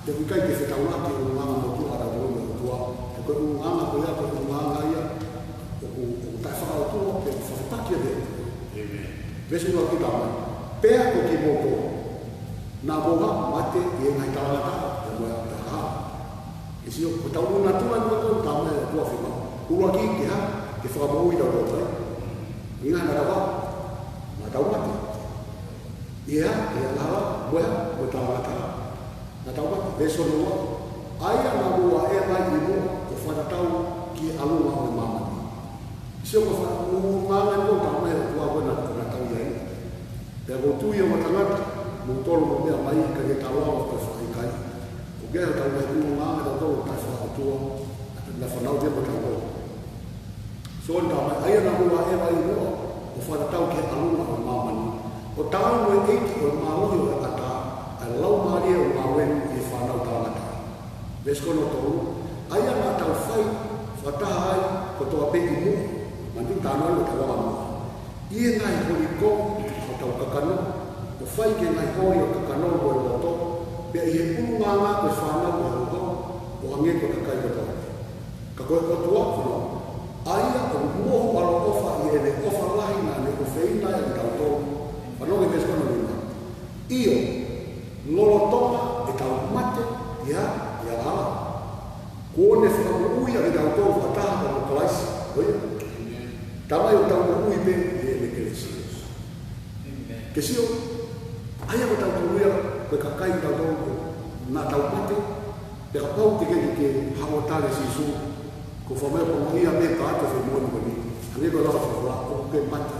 pea ʻoku ʻikai ke fetaulaki e ʻulungaanga motuʻa ʻatautolu mo e ʻOtua. He ko e ʻulungaanga ko ia, ko e ʻulungaanga ia, ʻoku, ʻoku taʻefakaʻotua, pea ʻoku fakafepaki ia. ʻĒmeni. Veesi ua ki he talamai. Pea ko kimoutolu, naʻa mou mate ʻi he ngaahi talangataʻa, pea mo e ʻapiako. Ke sio, ko ʻetau natula ni ʻoku talamai ʻe he ʻOtua fiemaʻu. ʻUluaki ke hā, ke fakamoʻui kitautolu ai. ʻUhinga naʻa tau hā, naʻa tau mate. ʻI he hā, ʻi he angahala, mo e hā, mo e talangataʻa. Naʻa tau mate, veesi hono ua. ʻA ia naʻa mou ʻaʻeva ai ʻi muʻa, ʻo fakatatau ki he ʻalunga ʻo e māmani. Sio ko e fakaʻulungaanga ʻoku talamai ʻe he ʻOtua ko ē naʻa, naʻa tau ʻi ai. Pea ko u tui ʻa e tangata, moutolu mou meʻa mai, ka ke tau ʻalu ʻo fakaʻikaiʻi. ʻOku ʻi ai hotau ngaahi ʻulungaanga ʻatautolu taʻefakaʻotua, naʻa fanauʻi pē mo tautolu. Sio ʻoku talamai, ʻa ia naʻa mou ʻaʻeva ai ʻi muʻa, ʻo fakatatau ki he ʻalunga ʻo e māmani. ʻO taau mo e ʻeiki ʻo e mālohi ʻo e ʻatā, ʻa e laumālie ʻo e ngāue ni ʻi he fānau talangataʻa. Veesi ko hono tolu, ʻa ia naʻa tau fai fakataha ai kotoa pē ʻi muʻa, manatuʻi talanoa ʻi he tau ʻalu muʻa. ʻI he ngaahi holi ko ē ʻo hotau kakano, ʻo fai ki he ngaahi holi ʻo e kakano mo e loto, pea ʻi he ʻulungaanga ko e fānau ʻo e Houhau, ʻo hangē ko e kakai kotoa pē. Ka ko e ʻOtua ko hono, ʻa ia ʻoku mohu ʻaloʻofa ʻi heʻene ʻofa lahi naʻa ne ʻofeina ai kitautolu. Fanongo ki he veesi ko hono nima. ʻIo, lolotonga ʻetau mate, ʻi he, ʻi he angahala, kuo ne fakamoʻui ʻa kitautolu fakataha mo Kalaisi. Ko ia. Talamai ʻoku tau moʻui pē ʻi heʻene kelesi. Ke sio, ʻa ia ko ʻetau tui ia, ko e kakai kitautolu, naʻa tau mate, pea kapau te ke, ke haʻu ʻo tali ʻa Sīsū, ko e faʻa meʻa ko ia mei he kātoa e moʻoni ko eni. Hangē ko e lau ʻa e folofola, ʻoku ke mate.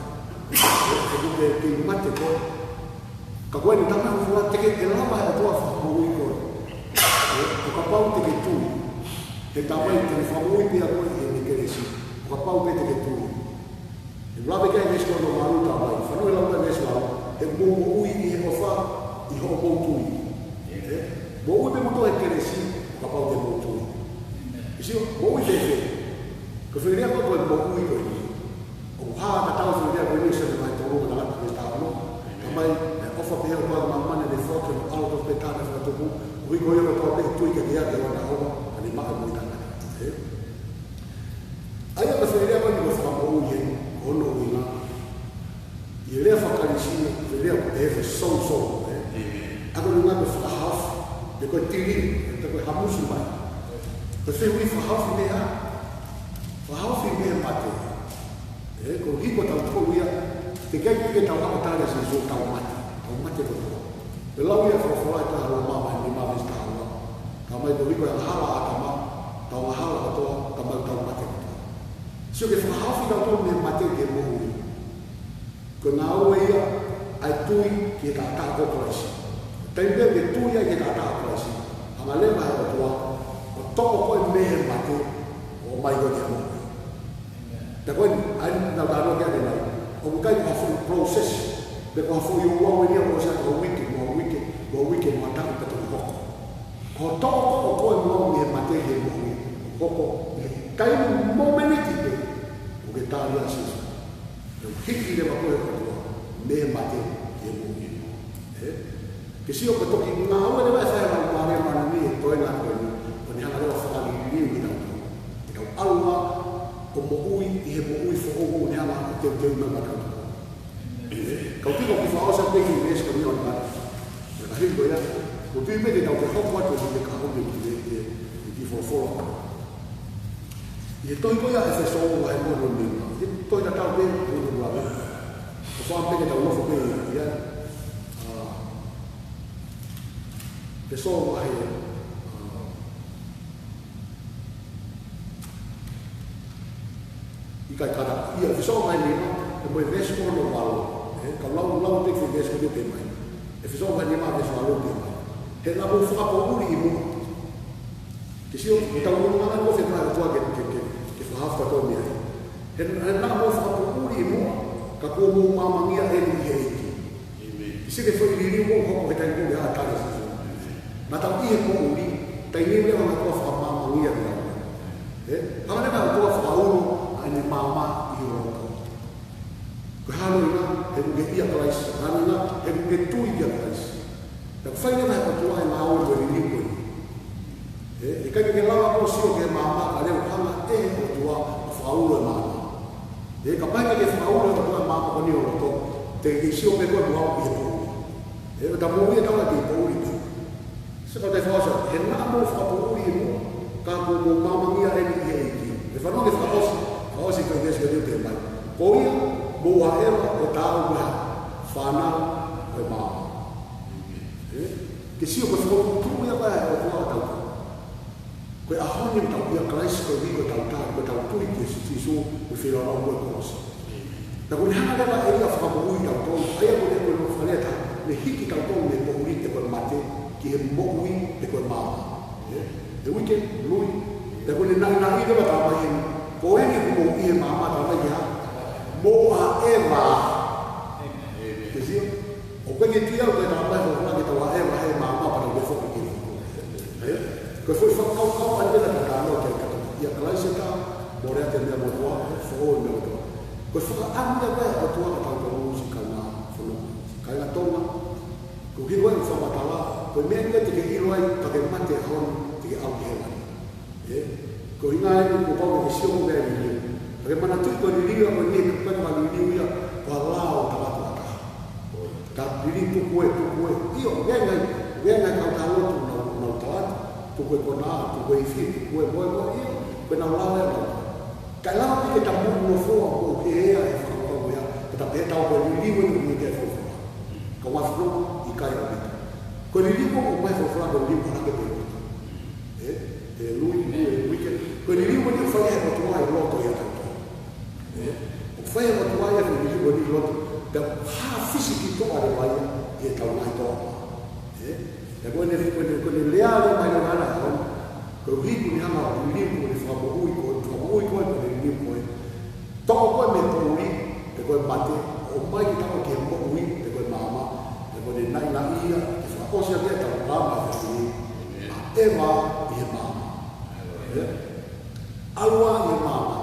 ʻOku ke, ke mate koe. Ka ko eni, talamai ʻe he folofola te ke, ke lava ʻe he ʻOtua ʻo fakamoʻui koe. ʻE, ʻo kapau te ke tui. He talamai te ne fakamoʻui pē ʻa koe ʻi heʻene kelesi. ʻO kapau pē te ke tui. ʻE lave ki ai e veesi ko hono valu, talamai. Fanongo ki he lau ʻa e veesi valu. He mou moʻui ʻi he ʻofa, ʻi hoʻomou tui. ʻE, moʻui pē moutolu he kelesi, ʻo kapau te mou tui. Ke sio, moʻui fēfē? Ko e foʻi lea ko ē ko e moʻui ko eni. ʻOku hā ʻa e tatau e foʻi lea ko eni ʻi Sēnesi vahe tolu mo e tangata veesi taha ono. Talamai, ʻe ʻofa pehē ʻa e ʻOtua ki māmani, ne foaki hono ʻAlo tofu pē taha naʻe fakatupu, koeʻuhi ko ia kotoa pē ʻe tui kiate ia ʻoua naʻa ʻofa, ka ne maʻu e moʻui taʻengata. ʻE? ʻA ia ko e foʻi lea ko eni ko e fakamoʻui eni, ko hono ʻuhinga. ʻI he lea faka-Kalisi, ko e lea ko e pehē ko e sozo, ē? ʻA ia ko hono ʻuhinga ko e fakahaofi, pe ko e tili, pe ko e hamusi mai. Ko e fehuʻi fakahaofi mei he hā? Fakahaofi mei he mate. Ē, koeʻuhi ko ʻetau tui ia, teʻeki ai ke tau haʻu ʻo tali ʻa Sīsū tau mate, tau mate kotoa. Pea lau ia e folofola ʻi he Loma vahe nima veesi taha ua. Talamai koeʻuhi ko e angahala ʻa ʻĀtama, tau angahala kotoa, talamai tau mate kotoa. Sio, ke fakahaofi kitautolu mei he mate ki he moʻui. Ko e ngāue ia ʻa e tui ki he taʻataʻa ko Kalaisi. Taimi pē ʻoku ke tui ai ki he taʻataʻa ko Kalaisi, hanga leva ʻe he ʻOtua ʻo toʻo koe mei he mate, ʻo ʻomai koe ki he moʻui. Pea ko eni, ʻa ia naʻa tau talanoa ki ai ʻanenai. ʻOku ʻikai ko ha fuʻu process, pe ko ha foʻi ouau eni ia ʻoku ʻosi ʻa e uike, mo e uike, mo e uike, mo e taʻu pea toki hoko. Ko e toʻo ko ē ʻo koe mo au mei he mate ki he moʻui, hoko, ʻi he taimi, momeniti pē ʻoku ke tali ʻa Sīsū. ʻE hiki leva koe ʻe he ʻOtua mei he mate ki he moʻui. Ē? Ke sio, ko e toki ngāue leva ʻe fai ʻe he Laumālie Māʻoniʻoni he toenga ko eni, ʻo ne hanga leva ʻo fakaliliu kitautolu. Ke tau ʻalu ā ʻo moʻui ʻi he moʻui foʻou ʻoku ne hanga ʻo teuteu mai maʻatautolu. Ē? Kau tino ki fakaʻosi pē ki he veesi ko eni ʻo e ngata. Ka hili ko ia, ko e tui pē ke tau ke hoko atu ki he kahaʻu ki he, ki he, ki he folofola. ʻI he tohi ko ia ʻEfesō vahe ua hono nima. ʻI he tohi tatau pē, ko e tohi lave. Ko e fā pē ke tau nofo pē ia, ia. ʻA, ʻEfesō vahe, ʻa, ʻikai kātaki, ʻEfesō vahe nima, pea mo e veesi ko hono valu. Ē, ka lau, lau pē ki he veesi ko eni pē mai. ʻEfesō vahe nima veesi valu pē mai. He naʻa mou fakapoʻuli ʻi muʻa. Ke sio, ʻoku tau ʻulungaanga ʻo fai mai ʻOtua ke, ke, ke, ke fakahaofi kitautolu mei ai. He, he naʻa mou fakapoʻuli ʻi muʻa, ka kuo mou maamangia eni ʻi he ʻEiki. ʻĒmeni. Ke sio ki he foʻi liliu ʻoku hoko he taimi ʻoku ke haʻu ʻo tali ʻa Sīsū. Naʻa tau ʻi he poʻuli, taimi ni leva naʻe ʻOtua fakamaamangia kitautolu. Ē? Hanga leva ʻOtua ʻo fakaulo ʻa ʻene maama ʻi ho loto. Ko e hā hono ʻuhinga? He ʻoku ke ʻia Kalaisi. Hā hono ʻuhinga? He ʻoku ke tui kia Kalaisi. Pea fai leva ʻe he ʻOtua e ngāue mo e liliu ko eni. Ē, ʻikai ke ke lava ʻo sio ki he maama, ka leva hanga ʻe he ʻOtua ʻo fakaulo e maama. Ē, kapau ʻe ʻikai ke fakaulo ʻe he ʻOtua e maama ko eni ʻi ho loto, te ke sio pē koe mo au ʻi he poʻuli. Ē, ʻo tau moʻui ʻe tau ʻi he poʻuli pē. Sio, ka te fakaʻosi, he naʻa mou fakapoʻuli ʻi muʻa, ka kuo mou maamangia eni ʻi he ʻEiki. ʻE fanongo ki he fakaʻosi, fakaʻosi ko e veesi ko eni ʻoku pehē mai. Ko ia, mou ʻaʻeva ʻo taau mo e fānau ʻo e maama. Ē? Ke sio ko e fokotuʻutuʻu ia ko ē ʻa e ʻOtua ʻo tau. Ko e ʻaho ni ʻoku tau ʻia Kalaisi koeʻuhi ko ʻetau tali, ko ʻetau tui kia Sīsū, mo e feilaulau ko ē ʻo e kolosi. Pea kuo ne hanga leva ʻe ia ʻo fakamoʻui kitautolu, ʻa ia ko e, ko e ʻuhinga leva, ne hiki kitautolu mei he poʻuli pe ko e mate, ki he moʻui pe ko e maama. Ē? He uike, lui, pea kuo ne naʻinaʻi leva, talamai heni, ko eni ʻoku mou ʻi he maama, talamai ke hā? Mou ʻaʻeva. Ke sio? ʻOku ʻikai ke tui au ko e talamai ʻe he folofola ke tau ʻaʻeva he maama pea tau toe foki ki he lotu. Ē? Ko e foʻi fakakaukau ʻeni naʻa tau talanoa ki ai, ka tau ʻia Kalaisi ʻe taha, mole atu e meʻa motuʻa, foʻou e meʻa motuʻa. Ko e fakaʻamu ia ko ē ʻa e ʻOtua kiate kitautolu siʻi kāinga fononga, siʻi kāinga Tonga. Ko e hiko e fakamatala, ko e meʻa ia te ke ʻilo ai ka ke mate he ʻaho ni, te ke ʻalu ki hēvani. Ē? Ko e ʻuhinga ia ʻoku pau ke ke sio ki he liliu. Ka ke manatuʻi ko e liliu ia ko eni, ko e liliu ia ko e lao ʻo e tangata ʻataʻatā. Ka liliu tuku ē, tuku ē. ʻIo, ʻoku ʻi ai, ʻoku ʻi ai e kau tangata ʻoku nau, nau tala atu, tuku e konā, tuku e ifi, tuku e moemoe, ʻio, ko ʻenau lao ē nau. Kae lava pē ke ta muʻomuʻa ʻo hē ia he fakakaukau ia, ka ta pehē ʻe tautolu ko e liliu eni ʻoku ʻi he folofola. Ka ʻoku ʻikai ʻo ʻikai ʻaupito. Ko e liliu ʻoku ʻomai folofola ko e liliu ʻoku ʻalu hake pē ʻi loto. Ē? He lui, lui, lui ke. Ko e liliu eni ʻoku fai ʻe he ʻOtua ʻi loto ʻiate kitautolu. Ē? ʻOku fai ʻe he ʻOtua ia ko e liliu eni ʻi loto. Pea hā fisiki toʻa leva ia ʻi heʻetau ngaahi toʻa. Ē? Pea ko ʻene, ko ʻene, ko ʻene lea leva mai leva ʻana ʻaho ni. Koeʻuhi kuo ne hanga ʻo liliu koe, kuo ne fakamoʻui koe, fakamoʻui koe, kuo ne liliu koe. Toʻo koe mei he poʻuli, pe ko e mate, ʻo ʻomai kitautolu ki he moʻui, pe ko e maama, pe ko ʻene naʻinaʻi ia, ke fakaʻosi ʻaki ʻetau maama ʻi he efiafi ni, ʻa ʻEva ʻi he maama. Ē? ʻAlu ā ʻi he maama.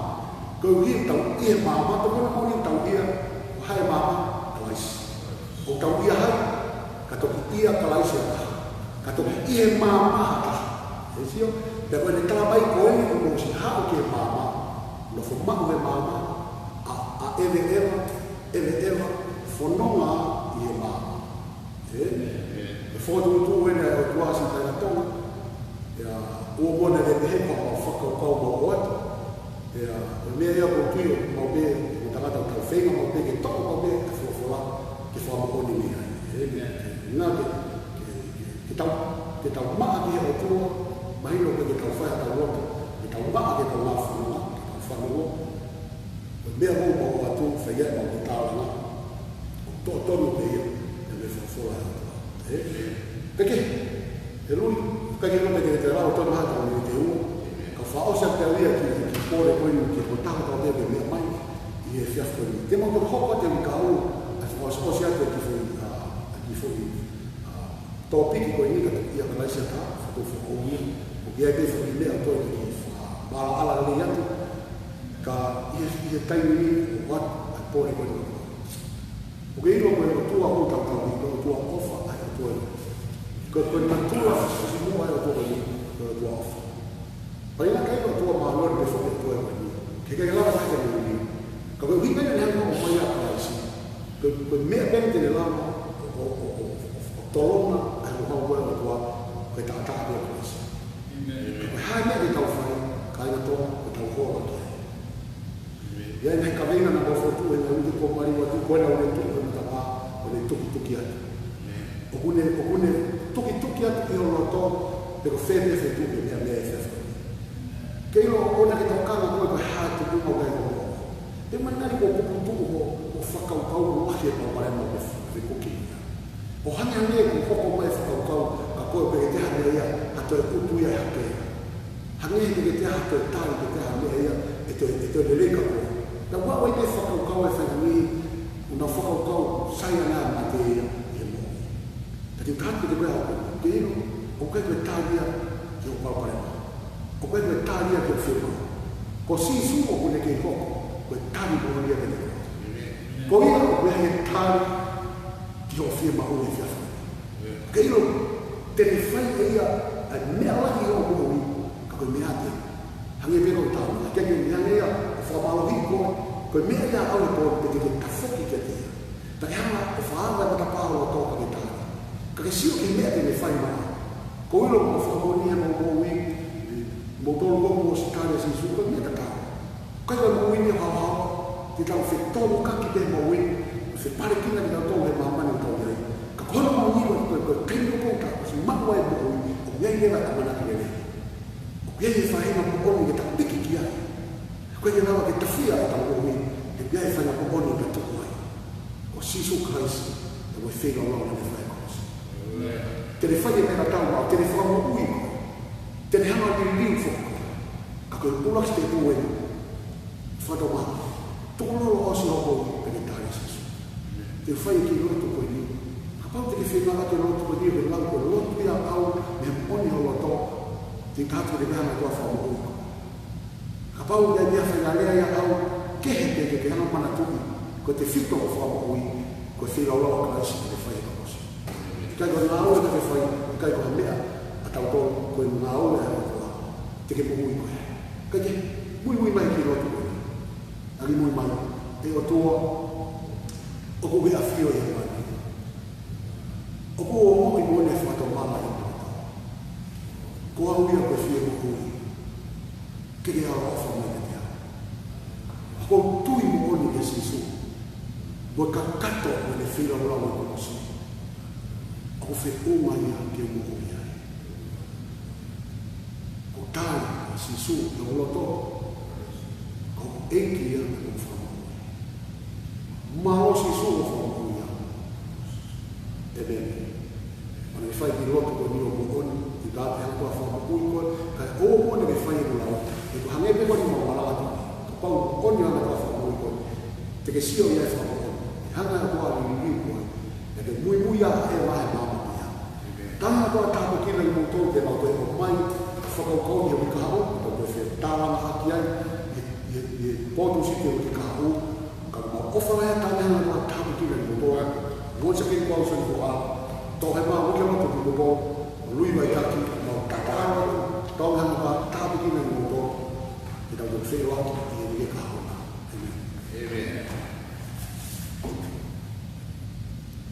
Koeʻuhi ʻoku tau ʻi he maama, pe ko hono moʻoni ʻoku tau ʻi ai, ko hai e maama, Kalaisi. ʻOku tau ʻi ai, ka toki ʻia Kalaisi ha taha. Ka toki ʻi he maama ha taha. Ē sio? Pea ko ʻene tala mai ko eni kuo mou ʻosi haʻu ki he maama, nofo maʻu he maama, ʻa, ʻa ʻEva, ʻEva, ʻEva, ʻEva, fononga ʻi he maama. Ē? ʻE fokotuʻutuʻu eni ʻa e ʻOtua siʻi kāinga Tonga. Pea ʻoua muʻa naʻa ke pehē ko ʻemau fakakaukau mau ʻoatu. Pea, ko e meʻa ia ʻoku ou tui ʻoku maʻu pē, mo e tangata ʻoku tau feinga maʻu pē ke toʻo maʻu pē ʻa e folofola ke fakamoʻoni mei ai. Ē, meʻa ke, ngā ke, ke, ke, ke tau, ke tau maʻa ki he ʻOtua, mahino pē ke tau fai ʻetau lotu, ke tau maʻa ke tau ngā fononga, ke tau fanongo. Ko e meʻa ʻoku mau ʻoatu, fai ai ʻemau tālanga, ʻoku totonu pē ia, ʻi he meʻa folofola ʻa e ʻOtua. Ē? Pea ke, ʻe lui, ka ke lome te te lau, tonu ha tau ni te ua. Ka fakaʻosi atu pē au ia ki, ki he pole ko eni ki he kotaha tau te meʻa mai, ʻi he efiafi ko eni. Te mau toki hoko atu ʻi he kahaʻu, ʻa e fakaʻosiʻosi atu e kiʻi foʻi, ʻa, ʻa e kiʻi foʻi, ʻa, tōpiki ko eni ka toki ʻia Kalaisi ha taha, fakatau fakaʻosi ia. ʻOku ʻi ai pē foʻi meʻa ʻoku toe kiʻi fakamaʻalaʻala lelei atu. Ka ʻi he, ʻi he taimi ni, ʻoku ʻoatu ʻa e pole ko eni. ʻOku ke ʻilo ko e ʻOtua ʻoku tau tauhi, ko e ʻOtua ʻofa, ʻa e ʻOtua ia. Ko e, ko e natula fisifisimuʻa ʻa e ʻOtua ko eni, ko e ʻOtua ʻofa. Pea ʻikai ko e ʻOtua māʻoniʻoni pē foki ʻa e ʻOtua ko eni. Ke ʻikai lava ke ʻi ai ha meʻa ni. Ka ko e ʻuhinga ia naʻe hanga ʻo ʻomai ʻa Kalaisi. Ko e, ko e meʻa pē te ne lava ʻo, ʻo, ʻo, ʻo, ʻo tolonga ʻa e ʻOtua ko e ʻOtua, ko e taʻataʻa pē ʻa Kalaisi. ʻĒmeni. Ka ko e hā e meʻa te tau fai, kāinga Tonga, ko ʻetau hola ki ai. ʻI ai e ngaahi kaveinga naʻa mau fokotuʻu he ngaahi uike kuo maliu atu, ko ena ʻoku ne tuʻu he matapā, ʻo ne tukituki atu. ʻOku ne, ʻoku ne tukituki atu ʻi ho loto, pe ko fē pē feituʻu ke meʻa mei ai e efiafi ni. Ke ʻilo ʻoua naʻa ke tokanga koe ko e hā e tuʻunga ʻoku ʻi ai ho moʻui. Te manali ko e puputuʻu ho, ho fakakaukau mo e lahi e palopalema ʻoku ke fekuki mo ia. ʻO hangehangē kuo hoko mai e fakakaukau, ka ko e pē ke te hangē ia, ha toe utu ia ʻe hake. Hangē he te ke te ha toe tali, ke te ha meʻa ia, ʻe toe, ʻe toe lelei ka ko. Naʻa ʻoku ʻi ai pē fakakaukau ʻe faʻahinga niʻihi, ʻoku nau fakakaukau, sai ange ʻa e mate ia, ʻi he moʻui. Ka te u tala atu kiate koe ʻaho ni, ke ʻilo, ʻoku ʻikai ko e tali ia ki hoʻo palopalema. ʻOku ʻikai ko e tali ia ki hoʻo fiemaʻu. Ko Sīsū ʻoku ne kei hoko ko e tali moʻoni ia kiate koe. Ko ia ʻoku ʻi ai e tali ki hoʻo fiemaʻu he efiafi ni. Ke ʻilo, te ne fai ʻe ia ʻa e meʻa lahi ʻi hoʻo moʻui, ka ko e meʻa te. Hangē pē ko e tau, ke ke hangē ia, ʻo fakamālohiʻi koe, ko e meʻa ia ʻaʻau he pō, pe te ke tafoki kiate ia. Pea ke hanga ʻo fakaava e matapā ho loto ka ke tali. Ka ke sio ki he meʻa te ne fai mai. Ko e ʻilo ʻoku fakamoʻoni ʻemau moʻui, moutolu kuo mou ʻosi tali ʻa Sīsū, ko e meʻa tatau. ʻIkai ko e moʻui ni ʻo haohaoa, te tau fetōmokaki pē he moʻui, fepalekina kitautolu he māmani ʻoku tau ʻi ai. Ka ko hono moʻui ko e, ko e, ko e taimi ʻoku tau ʻosi maʻu ai e moʻui, ʻoku ʻi ai leva e ʻamanaki lelei. ʻOku ʻi ai e faʻahinga moʻoni ke ta piki ki ai. ʻOku ʻikai ke lava ke ta fia ʻetau moʻui, he ʻoku ʻi ai e faʻahinga moʻoni ke ta tuku ai. Ko Sīsū Kalaisi, ʻa e feilaulaunoa naʻe fai ʻi he kolosi. Te ne fai e meʻa tatau maʻau, te ne fakamoʻui koe. Te ne hanga ʻo liliu foki koe. Ka ko e ʻuluaki sitepu eni. Fakatau mai. Tukulolo ʻosi hoʻo moʻui pea ke tali ʻa Sīsū. Te u fai e kiʻi lotu ko eni. Kapau te ke feinga ke lotu ko eni, ke lau ko e lotu ia ʻaʻau mei he moʻoni ho loto. Te u tala atu ke te hanga ʻe he ʻOtua ʻo fakamoʻui koe. Kapau ʻoku ʻi ai ha faʻahinga lea ia ʻaʻau, Kehe pē ke ke hanga ʻo manatuʻi ko e tefito ʻo e fakamoʻui, ko e feilaulau ʻa Kalaisi te ke fai he kolosi. ʻIkai ko e ngāue te ke fai, ʻikai ko ha meʻa ʻa tautolu, ko e ngāue ʻa e ʻOtua te ke moʻui koe. Kae kehe, muimui mai ki he lotu ko eni. ʻAki muimui mai, ʻe ʻOtua, ʻoku ke ʻafio ʻi hēvani. ʻOku ou ongoʻi moʻoni e fakatomala ʻi hoku loto. Ko au ia ko e fie moʻui. Ke ke ʻaloʻofa mai kiate au. ʻOku ou tui moʻoni kia Sīsū. Mo e kakato ʻo ʻene feilaulau ʻi he kolosi. ʻOku feʻunga ia ke u moʻui ai. Ko e tali ʻa Sīsū ʻi hoku loto, ko e ʻEiki ia mo e Fakamoʻui. Mālō Sīsū hoʻo fakamoʻui au. ʻĒmeni. ʻOku ne fai ki he lotu ko eni ʻo moʻoni, ʻikai ke hanga ʻe he ʻOtua ʻo fakamoʻui koe, kae ʻoua muʻa ke fai ʻeku lau. He ko e hangē pē ko eni ʻemau malanga atu. Kapau ʻoku ne hanga ʻe he ʻOtua ʻo fakamoʻui koe, te ke sio ia he fakamoʻoni. Hanga ʻe he ʻOtua ʻo liliu koe. Pea ke muimui ʻa e vahe māmani ia. Tala ʻa e ʻOtua ʻo tāpuekina kimoutolu ke mou toe ʻomai fakakaukau ʻi he uike kahaʻu, ke tau toe fetalanoaʻaki ai ʻi he, ʻi he, ʻi he pō Tūsite uike kahaʻu, ka mau ʻofa lahi atu, tala ʻa e ʻOtua ʻo tāpuekina kimoutolu. Once again, ko au Soni Foʻala, toʻohema uike lotu kimoutolu, ʻo Lui Vaitaki, mau tatala, tala ʻa e ʻOtua ʻo tāpuekina kimoutolu, ke tau toe fetalanoaʻaki.